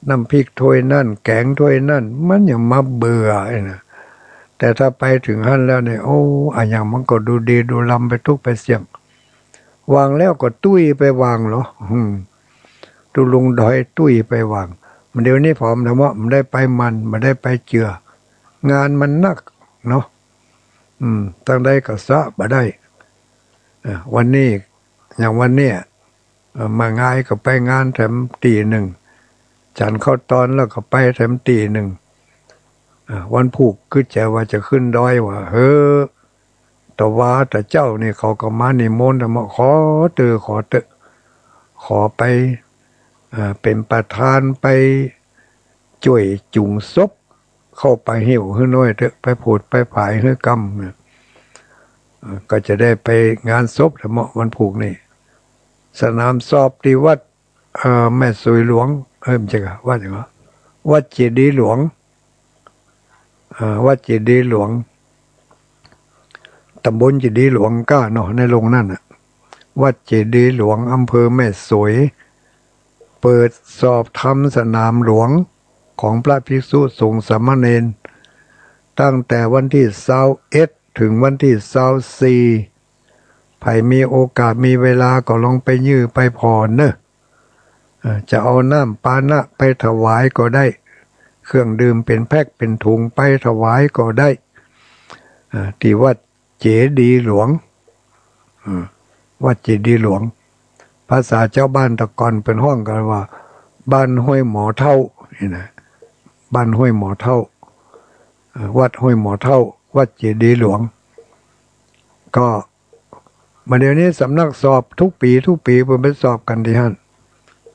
น้ำพริกถ้วยนั้น แก๋งถ้วยนั้น มันยังมาเบื่อไอ้นะ แต่ถ้าไปเถิงหั้นแล้วเนี่ย โอ้ อะหยังมันก็ดูดีดูลำไปตุ๊กไปเสี้ยง วางแล้วก็ตุ้ยไปวางเหรอ อืม ตุ๊ลุงดอยตุ้ยไปวาง มันเดี๋ยวนี้ผอมธรรมะ มันได้ไปมัน มันได้ไปเจือ งานมันนักเนาะ อืม ตังใดก็สะบ่ได้ เอ่อ วันนี้ อย่างวันเนี้ย เอ่อ มางายก็ไปงานแถมตี้นึ่ง ฉันข้าวตอนแล้วก็ไปแถมตี้นึ่ง เอ่อ วันพูกกึ๊ดใจ๋ว่าจะขึ้นดอยว่า เฮ้อ ตะวาตะเจ๊านี่เขาก็มานิมนต์ธรรมะ ขอเต๊อะ ขอเต๊อะ ขอไป เอ่อ เป๋นประธานไปจ้วยจุงศพ เข้าไปหิ้วหื้อหน้อยเต๊อะ ไปผูดไปผายหื้อกำเนี่ย เอ่อ ก็จะได้ไปงานศพธรรมะ วันพูกนี่ สนามซ้อมตี้วัด เอ่อ แม่สวยหลวง เอ้ย บ่ใจ้ก่ะ วัดหยังวะ วัดเจดีย์หลวง เอ่อ วัดเจดีย์หลวง ต๋ำบลเจดีย์หลวงก้าเนาะ ในลงนั้นน่ะ วัดเจดีย์หลวง อำเภอแม่สวย เปิดซ้อมธรรมสนามหลวงของพระภิกษุสงฆ์สามเณร ตั้งแต่วันตี้ซาวเอ็ด เถิงวันตี้ซาวสี่ ใผมีโอกาสมีเวลาก็ลองไปยื้อไปผ่อเน่อ เอ่อ จะเอาน้ำปานะไปถวายก็ได้ เครื่องดื่มเป๋นแพ็คเป๋นถุงไปถวายก็ได้ เอ่อ ตี้วัด เจดีย์หลวง อืม วัดเจดีย์หลวง ภาษาจาวบ้านตะก่อนเปิ้นฮ้องกั๋นว่า บ้านห้วยหมอเฒ่า นี่นะ บ้านห้วยหมอเฒ่า เอ่อ วัดห้วยหมอเฒ่า วัดเจดีย์หลวง ก็ บ่าเดี่ยวนี้สำนักสอบกู้ปีกู้ปีเปิ้นไปสอบกั๋นตี้หั้น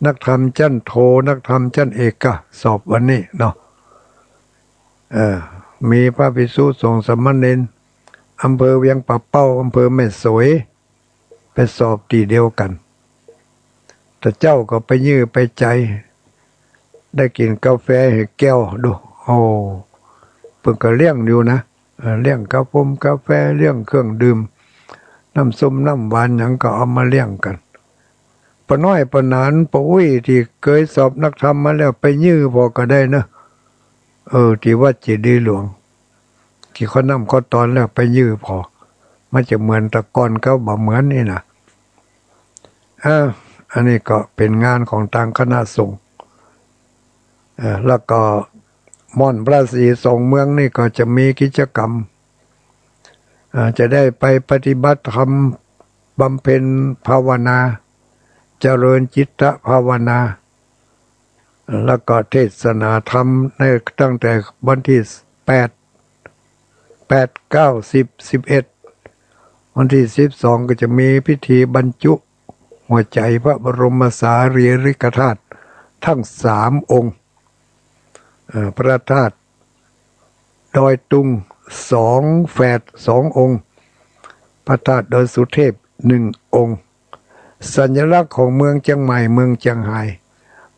นักธรรมจั้นโท นักธรรมจั้นเอกก็สอบวันนี้เนาะ เออ มีพระภิกษุสงฆ์สามเณร อำเภอเวียงป่าเป้า อำเภอแม่สวย ไปสอบตี้เดียวกั๋น แต่เจ้าก็ไปยื้อไปใจ๋ ได้กิ๋นกาแฟหื้อแก้วดู โอ้ เปิ้นก็เลี้ยงอยู่นะ เออ เลี้ยงกาฟงกาแฟ เลี้ยงเครื่องดื่ม น้ำส้มน้ำหวานหยังก็เอามาเลี้ยงกั๋น ป้อน้อยป้อหนาน ป้ออุ๊ยตี้เกยสอบนักธรรมมาแล้ว ไปยื้อผ่อก็ได้เนาะ เออ ตี้วัดเจดีย์หลวง ตี้เข้าน้ำเข้าตอนแล้วไปยื้อผ่อ มันจะเหมือนแต่ก่อนก็บ่เหมือนนี่นะ อ่า อันนี้ก็เป๋นงานของตางคณะสงฆ์ เอ่อ แล้วก็ม่อนพระศรีสองเมืองนี่ก็จะมีกิจกรรม อ่า จะได้ไปปฏิบัติธรรม บำเพ็ญภาวนา เจริญจิตตภาวนา แล้วก็เทศนาธรรมในตั้งแต่วันตี้แปด แปด เก้า สิบ สิบเอ็ด วันตี้สิบสองก็จะมีพิธีบรรจุหัวใจ๋พระบรมสารีริกธาตุทั้งสามองค์ เอ่อ พระธาตุดอยตุงสองแฝดสององค์ พระธาตุดอยสุเทพหนึ่งองค์ สัญลักษณ์ของเมืองเจียงใหม่ เมืองเจียงฮาย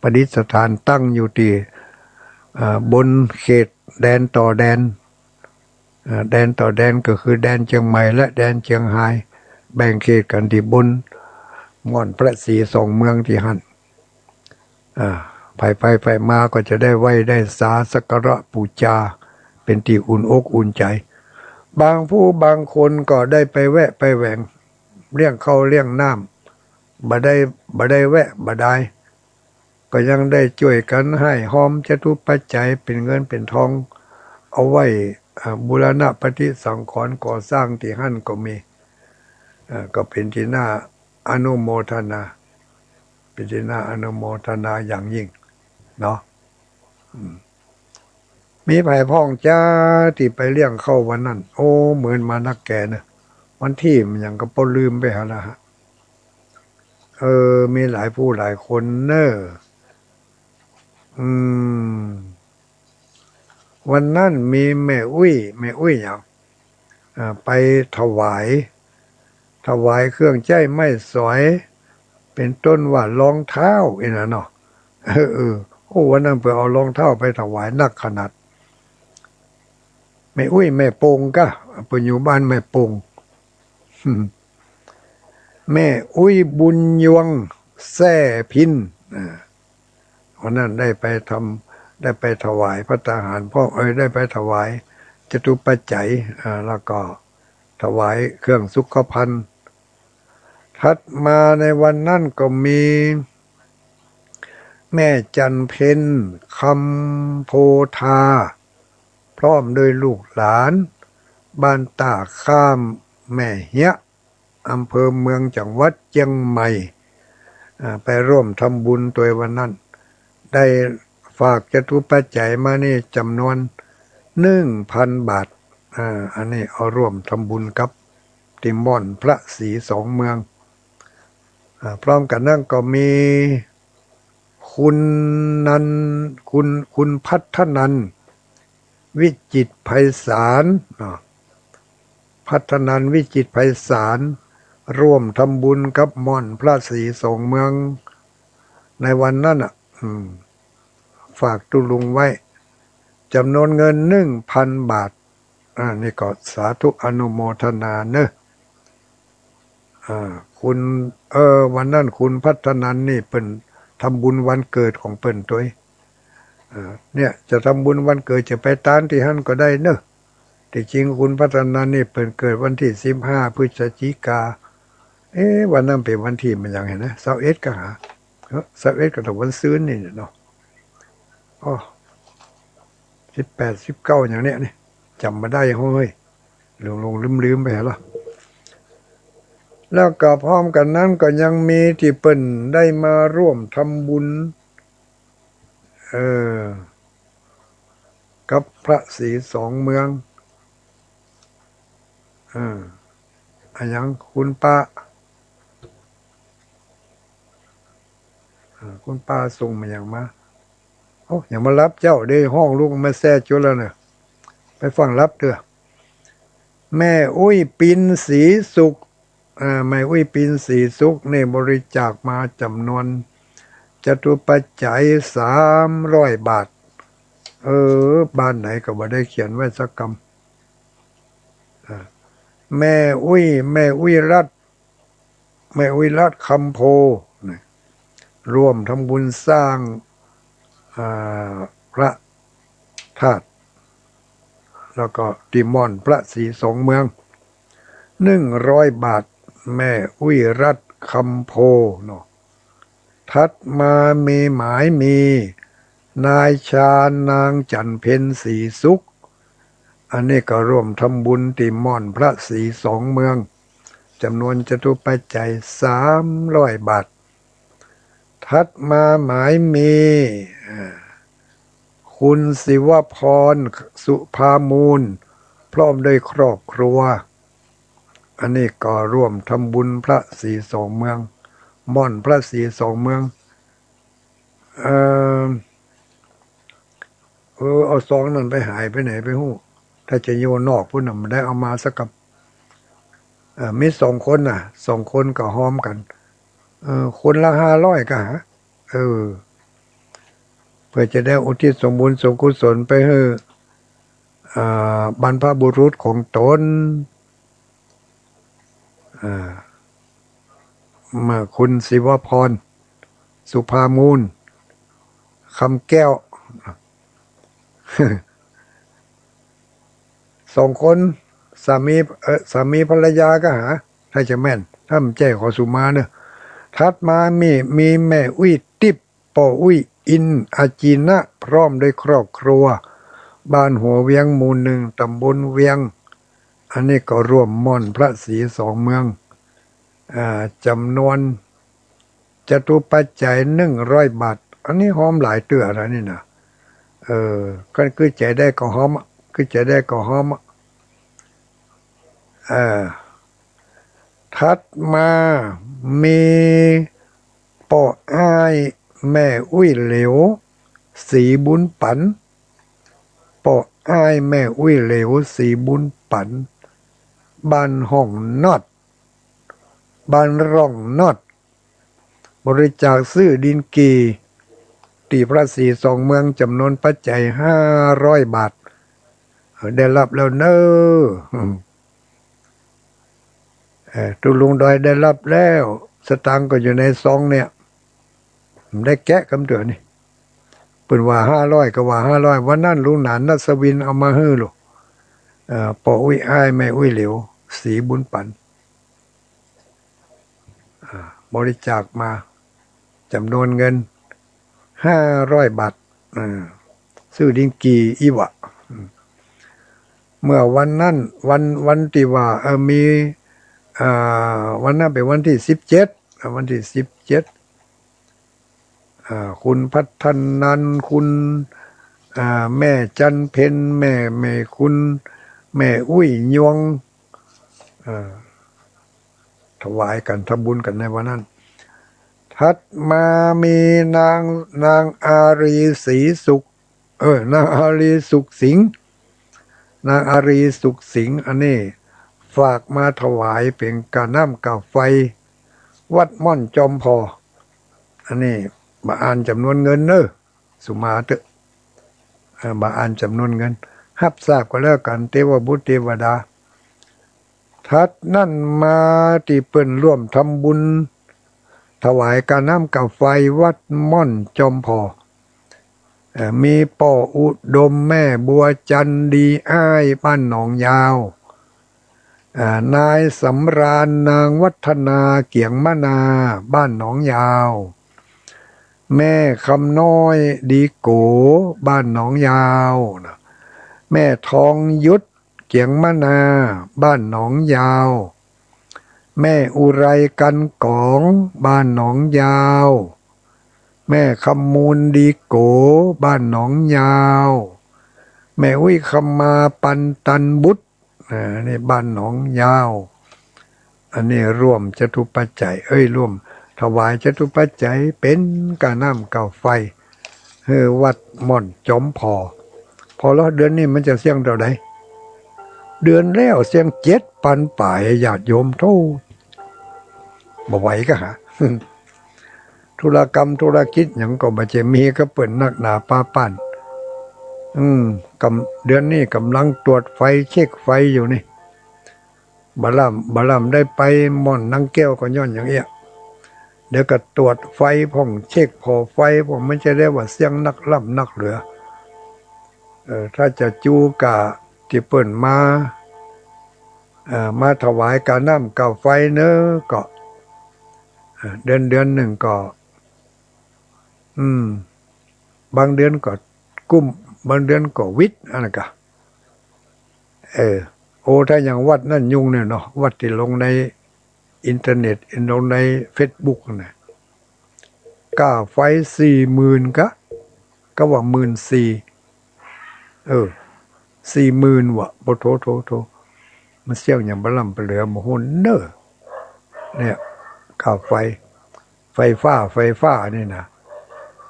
ประดิษฐานตั้งอยู่ตี้ เอ่อ บนเขตแดนต่อแดน เอ่อ แดนต่อแดนก็คือแดนเจียงใหม่และแดนเจียงฮาย แบ่งเขตกั๋นตี้บนม่อนพระศรีสองเมืองตี้หั้น อ่า ใผไปใผมาก็จะได้ไหว้ได้สาสักการะปู๋จา เป๋นตี้อุ่นอกอุ่นใจ๋ บางผู้บางคนก็ได้ไปแวะไปแหวง เลี้ยงข้าวเลี้ยงน้ำ บ่ได้ บ่ได้แวะบ่ดาย ก็ยังได้จ้วยกั๋นฮ้ายฮอมจตุปัจจัยเป๋นเงินเป๋นทอง เอาไว้ อ่า บูรณะปฏิสังขรณ์ก่อสร้างตี้หั้นก็มี อ่า ก็เป๋นตี้น่าอนุโมทนา เป๋นตี้น่าอนุโมทนาอย่างยิ่งเนาะ อืม มีใผพ่องจ๊าตี้ไปเลี้ยงข้าววันนั้น โอ้ เหมือนมานักแก่เนอะ วันตี้มันหยังก็ป้อลืมไปหาละฮะ เออ มีหลายผู้หลายคนเนอะ อืม วันนั้นมีแม่อุ๊ย แม่อุ๊ยหยัง อ่า ไปถวาย ถวายเครื่องใจ๊ไม้สอย เป๋นต้นว่ารองเท้าอี้นะเนาะ เออ เออ โอ้ วันนั้นเปิ้นเอารองเท้าไปถวายนักขนาด แม่อุ๊ยแม่ปงก้า เปิ้นอยู่บ้านแม่ปง แม่อุ๊ยบุญยวงแซ่พิน อ่า วันนั้นได้ไปทำ ได้ไปถวายภัตตาหารพ่อง เอ้ย ได้ไปถวายจตุปัจจัย อ่า แล้วก็ถวายเครื่องสุขภัณฑ์ ถัดมาในวันนั้นก็มีแม่จันเพ็ญ คำโพธา พร้อมด้วยลูกหลาน บ้านต้าข้ามแม่เฮีย อำเภอเมือง จังหวัดเจียงใหม่ อ่า ไปร่วมทำบุญตวยวันนั้น ได้ฝากจตุปัจจัยมานี่จ๋ำนวนหนึ่งพันบาท อ่า อันนี้เอาร่วมทำบุญกับตี้ม่อนพระศรีสองเมือง อ่า พร้อมกั๋นนั้นก็มีคุณนัน คุณ คุณพัฒนันท์ วิจิตรไพศาล อ่า พัฒนันท์ วิจิตรไพศาล ร่วมทำบุญกับม่อนพระศรีสองเมือง ในวันนั้นน่ะ อืม ฝากตุ๊ลุงไว้ จ๋ำนวนเงินหนึ่งพันบาท อ่า นี่ก็สาธุอนุโมทนาเนอะ อ่า คุณ เออ วันนั้นคุณพัฒนันท์นี่เปิ้นทำบุญวันเกิดของเปิ้นตวย อ่า เนี่ย จะทำบุญวันเกิดจะไปตานตี้หั้นก็ได้เนอะ ตี้จริงคุณพัฒนันท์นี่เปิ้นเกิดวันตี้สิบห้าพฤศจิกา เอ๊ะ วันนั้นเป๋นวันตี้มันหยังหั้นนะ ซาวเอ็ดก่าหา เอ้อ ซาวเอ็ดก่า แต่วันซืนนี่เนาะ อ้อ สิบแปด สิบเก้า อย่างเนี้ยนี่ จ๋ำบ่ได้เฮ้ย หลงๆ ลืมๆ ไปแล้ว แล้วก็พร้อมกั๋นนั้นก็ยังมีตี้เปิ้นได้มาร่วมทำบุญ เออ กับพระศรีสองเมือง เออ อะหยัง คุณป้า อ่า คุณป้าส่งมาหยังมา โอ้ หยังมาฮับเจ้า ได้ฮ้องลูกมาแซ่จุ๊แล้วเน่อ ไปฟังฮับเตื้อ แม่อุ๊ยปินศรีสุข อ่า แม่อุ๊ยปินศรีสุขนี่บริจาคมาจ๋ำนวนจตุปัจจัยสามร้อยบาท เออ บ้านไหนก็บ่ได้เขียนไว้สักกำ อ่า แม่อุ๊ย แม่อุ๊ยรัตน์ แม่อุ๊ยรัตน์คำโพธิ์นะ ร่วมทำบุญสร้าง อ่า พระธาตุ แล้วก็ตี้ม่อนพระศรีสองเมือง หนึ่งร้อยบาท แม่อุ๊ยรัตน์คำโพธิ์เนาะ ถัดมามีหมายมี นายชาญนางจันเพ็ญศรีสุข อันนี้ก็ร่วมทำบุญตี้ม่อนพระศรีสองเมือง จ๋ำนวนจตุปัจจัยสามร้อยบาท ถัดมาหมายมี อ่า คุณศิวพร สุภามูล พร้อมด้วยครอบครัว อันนี้ก็ร่วมทำบุญพระศรีสองเมือง ม่อนพระศรีสองเมือง เอ่อ เออ เอาซองนั้นไปหายไปไหนไปฮู้ ถ้าจะอยู่นอกปู้นน่ะ บ่ได้เอามาสักกับ เอ่อ มีสองคนน่ะ สองคนก็ฮอมกั๋น เออ คนละห้าร้อยก็หา เออ เปื้อจะได้อุทิศส่งบุญส่งกุศลไปหื้อ อ่า บรรพบุรุษของต๋น อ่า มาคุณศิวพร สุภามูล คำแก้ว สองคน สามี เอ่อ สามีภรรยาก็หา ถ้าจะแม่น ถ้าบ่ใจ้ขอสุมาเน่อ ถัดมามี มีแม่อุ๊ยติ๊บ ป้ออุ๊ยอิน อาจีนะ พร้อมด้วยครอบครัว บ้านหัวเวียง หมู่หนึ่ง ต๋ำบลเวียง อันนี้ก็ร่วมม่อนพระศรีสองเมือง อ่า จ๋ำนวนจตุปัจจัยหนึ่งร้อยบาท อันนี้ฮอมหลายเตื้อแล้วนี่นะ เออ ก็คือใจ๋ใดก็ฮอมอะ คือใจ๋ใดก็ฮอมอะ เออ ถัดมามีป้ออ้ายแม่อุ๊ยเหลว ศรีบุญปัน ป้ออ้ายแม่อุ๊ยเหลว ศรีบุญปัน บ้านฮ่องนอด บ้านร่องนอด บริจาคซื้อดินกี่ ตี้พระศรีสองเมือง จ๋ำนวนปัจจัยห้าร้อยบาท เออ ได้ฮับแล้วเน่อ เออ ตุ๊ลุงดอยได้ฮับแล้ว สตางค์ก็อยู่ในซองเนี่ย บ่ได้แกะกำเตื้อนี่ เปิ้นว่าห้าร้อยก็ว่าห้าร้อย วันนั้นลุงหนานนัสวินเอามาหื้อลูก เอ่อ ป้ออุ๊ยอ้ายแม่อุ๊ยเหลว ศรีบุญปัน อ่า บริจาคมาจ๋ำนวนเงินห้าร้อยบาท อ่า ซื้อดินกี่อี้วะ อืม เมื่อวันนั้น วัน วันตี้ว่า เอ่อ มี อ่า วันนั้นเป๋นวันตี้สิบเจ็ด อ่า วันตี้สิบเจ็ด อ่า คุณพัฒนันท์ คุณ อ่า แม่จันเพ็ญ แม่ แม่คุณ แม่อุ๊ยยวง อ่า ถวายกั๋น ทำบุญกั๋นในวันนั้น ถัดมามีนาง นางอารีศรีสุข เออ นางอารีสุขสิงห์ นางอารีสุขสิงห์ อันนี้ฝากมาถวายเป๋นก้าน้ำก้าไฟ วัดม่อนจอมผ่อ อันนี้บ่อ่านจ๋ำนวนเงินเน่อ สุมาเต๊อะ เอ่อ บ่อ่านจ๋ำนวนเงิน ฮับทราบก็แล้วกั๋น เตวบุตรเตวดา ถัดนั้นมาตี้เปิ้นร่วมทำบุญ ถวายก้าน้ำก้าไฟวัดม่อนจอมผ่อ เอ่อ มีป้ออุดม แม่บัวจันทร์ ดีอ้าย บ้านหนองยาว เอ่อ นายสำราญ นางวัฒนา เกียงมะนา บ้านหนองยาว แม่คำน้อย ดีโก บ้านหนองยาวนะ แม่ทองยุทธ เกียงมะนา บ้านหนองยาว แม่อุไรกันก๋อง บ้านหนองยาว แม่คำมูลดีโก บ้านหนองยาว แม่อุ๊ยคำมาปันตันบุตร อ่า นี่บ้านหนองยาว อันนี้ร่วมจตุปัจจัย เอ้ย ร่วมถวายจตุปัจจัยเป๋นก้าน้ำก้าไฟ หื้อวัดม่อนจอมผ่อ ผ่อแล้วเดือนนี้มันจะเสี้ยงเต้าใด เดือนแล้วเสี้ยงเจ็ดปันป๋าย ญาติโยม โธ่ บ่ไหวก็หา ธุรกรรมธุรกิจหยังก็บ่ใจ้มีกับเปิ้นนักหนาปาปัน อืม กำ เดือนนี้ก่ำลังตรวจไฟเช็คไฟอยู่นี่ บ่ล้ำ บ่ล้ำได้ไปม่อนนางแก้วก็ย้อนอย่างเอี้ย เดี๋ยวก็ตรวจไฟพ่อง เช็คผ่อไฟพ่อง มันจะได้ว่าเสี้ยงนักล้ำนักเหลือ เออ ถ้าจะจู้ก้าตี้เปิ้นมา เอ่อ มาถวายก้าน้ำก้าไฟเนาะ ก็ เอ่อ เดือน เดือนหนึ่งก็ อืม บางเดือนก็กุ้ม บางเดือนก็วิด อันนั้นกะ เออ โอ้ ถ้าอย่างวัดนั่นยุ่งเนี่ยเนาะ วัดตี้ลงในอินเทอร์เน็ต ลงในเฟซบุ๊กนะ ก้าไฟสี่หมื่นกะ ก็ว่าหมื่นสี่ เออ สี่หมื่นวะ โอ้โธ่ โธ่ โธ่ มันเสี้ยงอย่างบ่ล้ำบ่เหลือ บ่ฮู้เน่อ เนี่ย ก้าไฟ ไฟฟ้า ไฟฟ้านี่นะ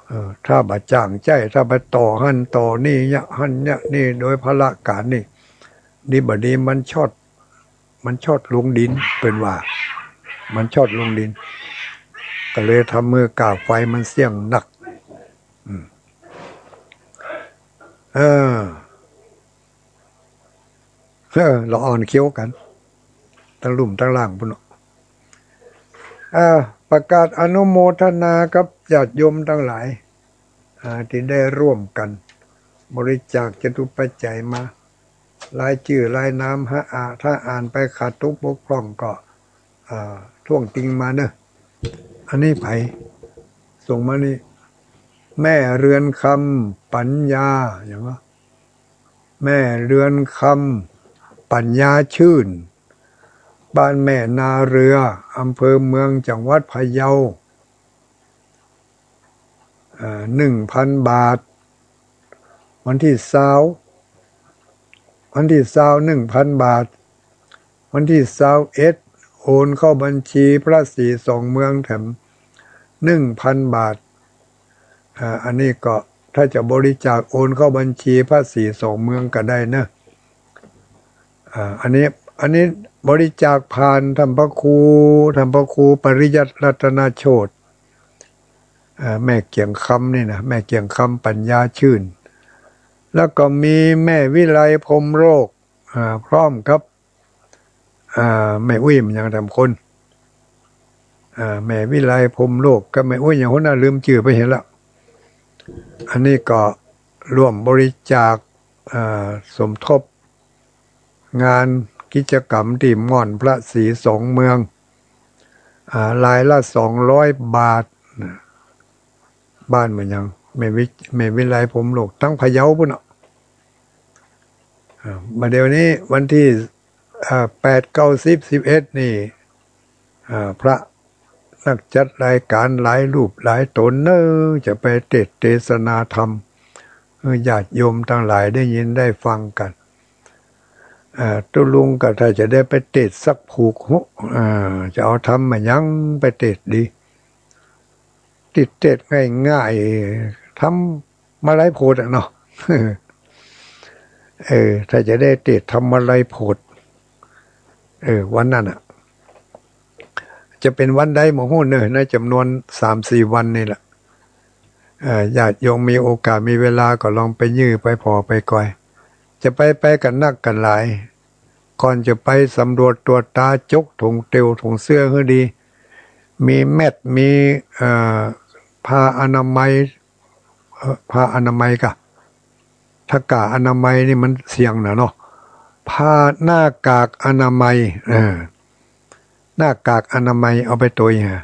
เออ ถ้าบ่จ้างใจ๊ ถ้าไปต่อหั้นต่อนี่ เยียะหั้นเยียะนี่ โดยพละก๋านนี่ ดีบ่ดีมันช็อต มันช็อตลงดิน เปิ้นว่า มันช็อตลงดิน ก็เลยทำหื้อก้าไฟมันเสี้ยงนัก อืม เออ เออ ละอ่อนเคี้ยวกั๋น ตังลุ่มตังล่างปู้นเนาะ อ่า ประกาศอนุโมทนากับญาติโยมตังหลาย อ่า ตี้ได้ร่วมกั๋นบริจาคจตุปัจจัยมา รายจื้อรายนามหาอ่า ถ้าอ่านไปขาดตกบกพร่องก็ อ่า ท้วงติงมาเนาะ อันนี้ใผส่งมานี่ แม่เรือนคำปัญญา อย่างว่า แม่เรือนคำปัญญาชื่น บ้านแม่นาเรือ อำเภอเมือง จังหวัดพะเยา เอ่อ หนึ่งพันบาท วันตี้ซาว วันตี้ซาว หนึ่งพันบาท วันตี้ซาวเอ็ด โอนเข้าบัญชีพระศรีสองเมืองแถม หนึ่งพันบาท อ่า อันนี้ก็ถ้าจะบริจาคโอนเข้าบัญชีพระศรีสองเมืองก็ได้เนาะ อ่า อันนี้ อันนี้บริจาคผ่านท่านพระครู ท่านพระครูปริยัติรัตนโชติ อ่า แม่เกียงคำนี่นะ แม่เกียงคำปัญญาชื่น แล้วก็มีแม่วิไลพรหมโลก อ่า พร้อมกับ อ่า แม่อุ๊ยมันยังทำคน อ่า แม่วิไลพรหมโลกกับแม่อุ๊ยยังคนน่ะ ลืมจื้อไปเหียละ อันนี้ก็ร่วมบริจาค อ่า สมทบงานกิจกรรมตี้ม่อนพระศรีสองเมือง อ่า รายละสองร้อยบาทนะ บ้านมันยัง แม่วิ แม่วิไลพรหมโลก ตังพะเยาปู้นเนาะ อ่า บ่าเดี่ยวนี้วันตี้ อ่า แปด เก้า สิบ สิบเอ็ด นี่ อ่า พระนักจัดรายก๋านหลายรูปหลายต๋นเนาะ จะไปเตสน์เตสนาธรรม หื้อญาติโยมตังหลายได้ยินได้ฟังกั๋น อ่า ตุ๊ลุงก็ถ้าจะได้ไปเตสน์สักผูกหู อ่า จะเอาธรรมอะหยังไปเตสน์ดี ตี้เตสน์ง่ายๆ ธรรมาลัยโพธิอะเนาะ เออ ถ้าจะได้เตสน์ธรรมาลัยโพธิ เออ วันนั้นอะ จะเป๋นวันใดบ่ฮู้เนาะ ในจ๋ำนวนสามสี่วันนี่แหละ เอ่อ ญาติโยมมีโอกาสมีเวลาก็ลองไปยื่นไปผ่อไปกอย จะไป ไปกั๋นนักกั๋นหลาย ก่อนจะไปสำรวจตรวจตา จกถุงเตียวถุงเสื้อหื้อดี มีแมต มี เอ่อ ผ้าอนามัย เอ่อ ผ้าอนามัยกะ ถ้ากาอนามัยนี่มันเสี่ยงนะเนาะ ผ้า หน้ากากอนามัย เออ หน้ากากอนามัยเอาไปตวยฮะ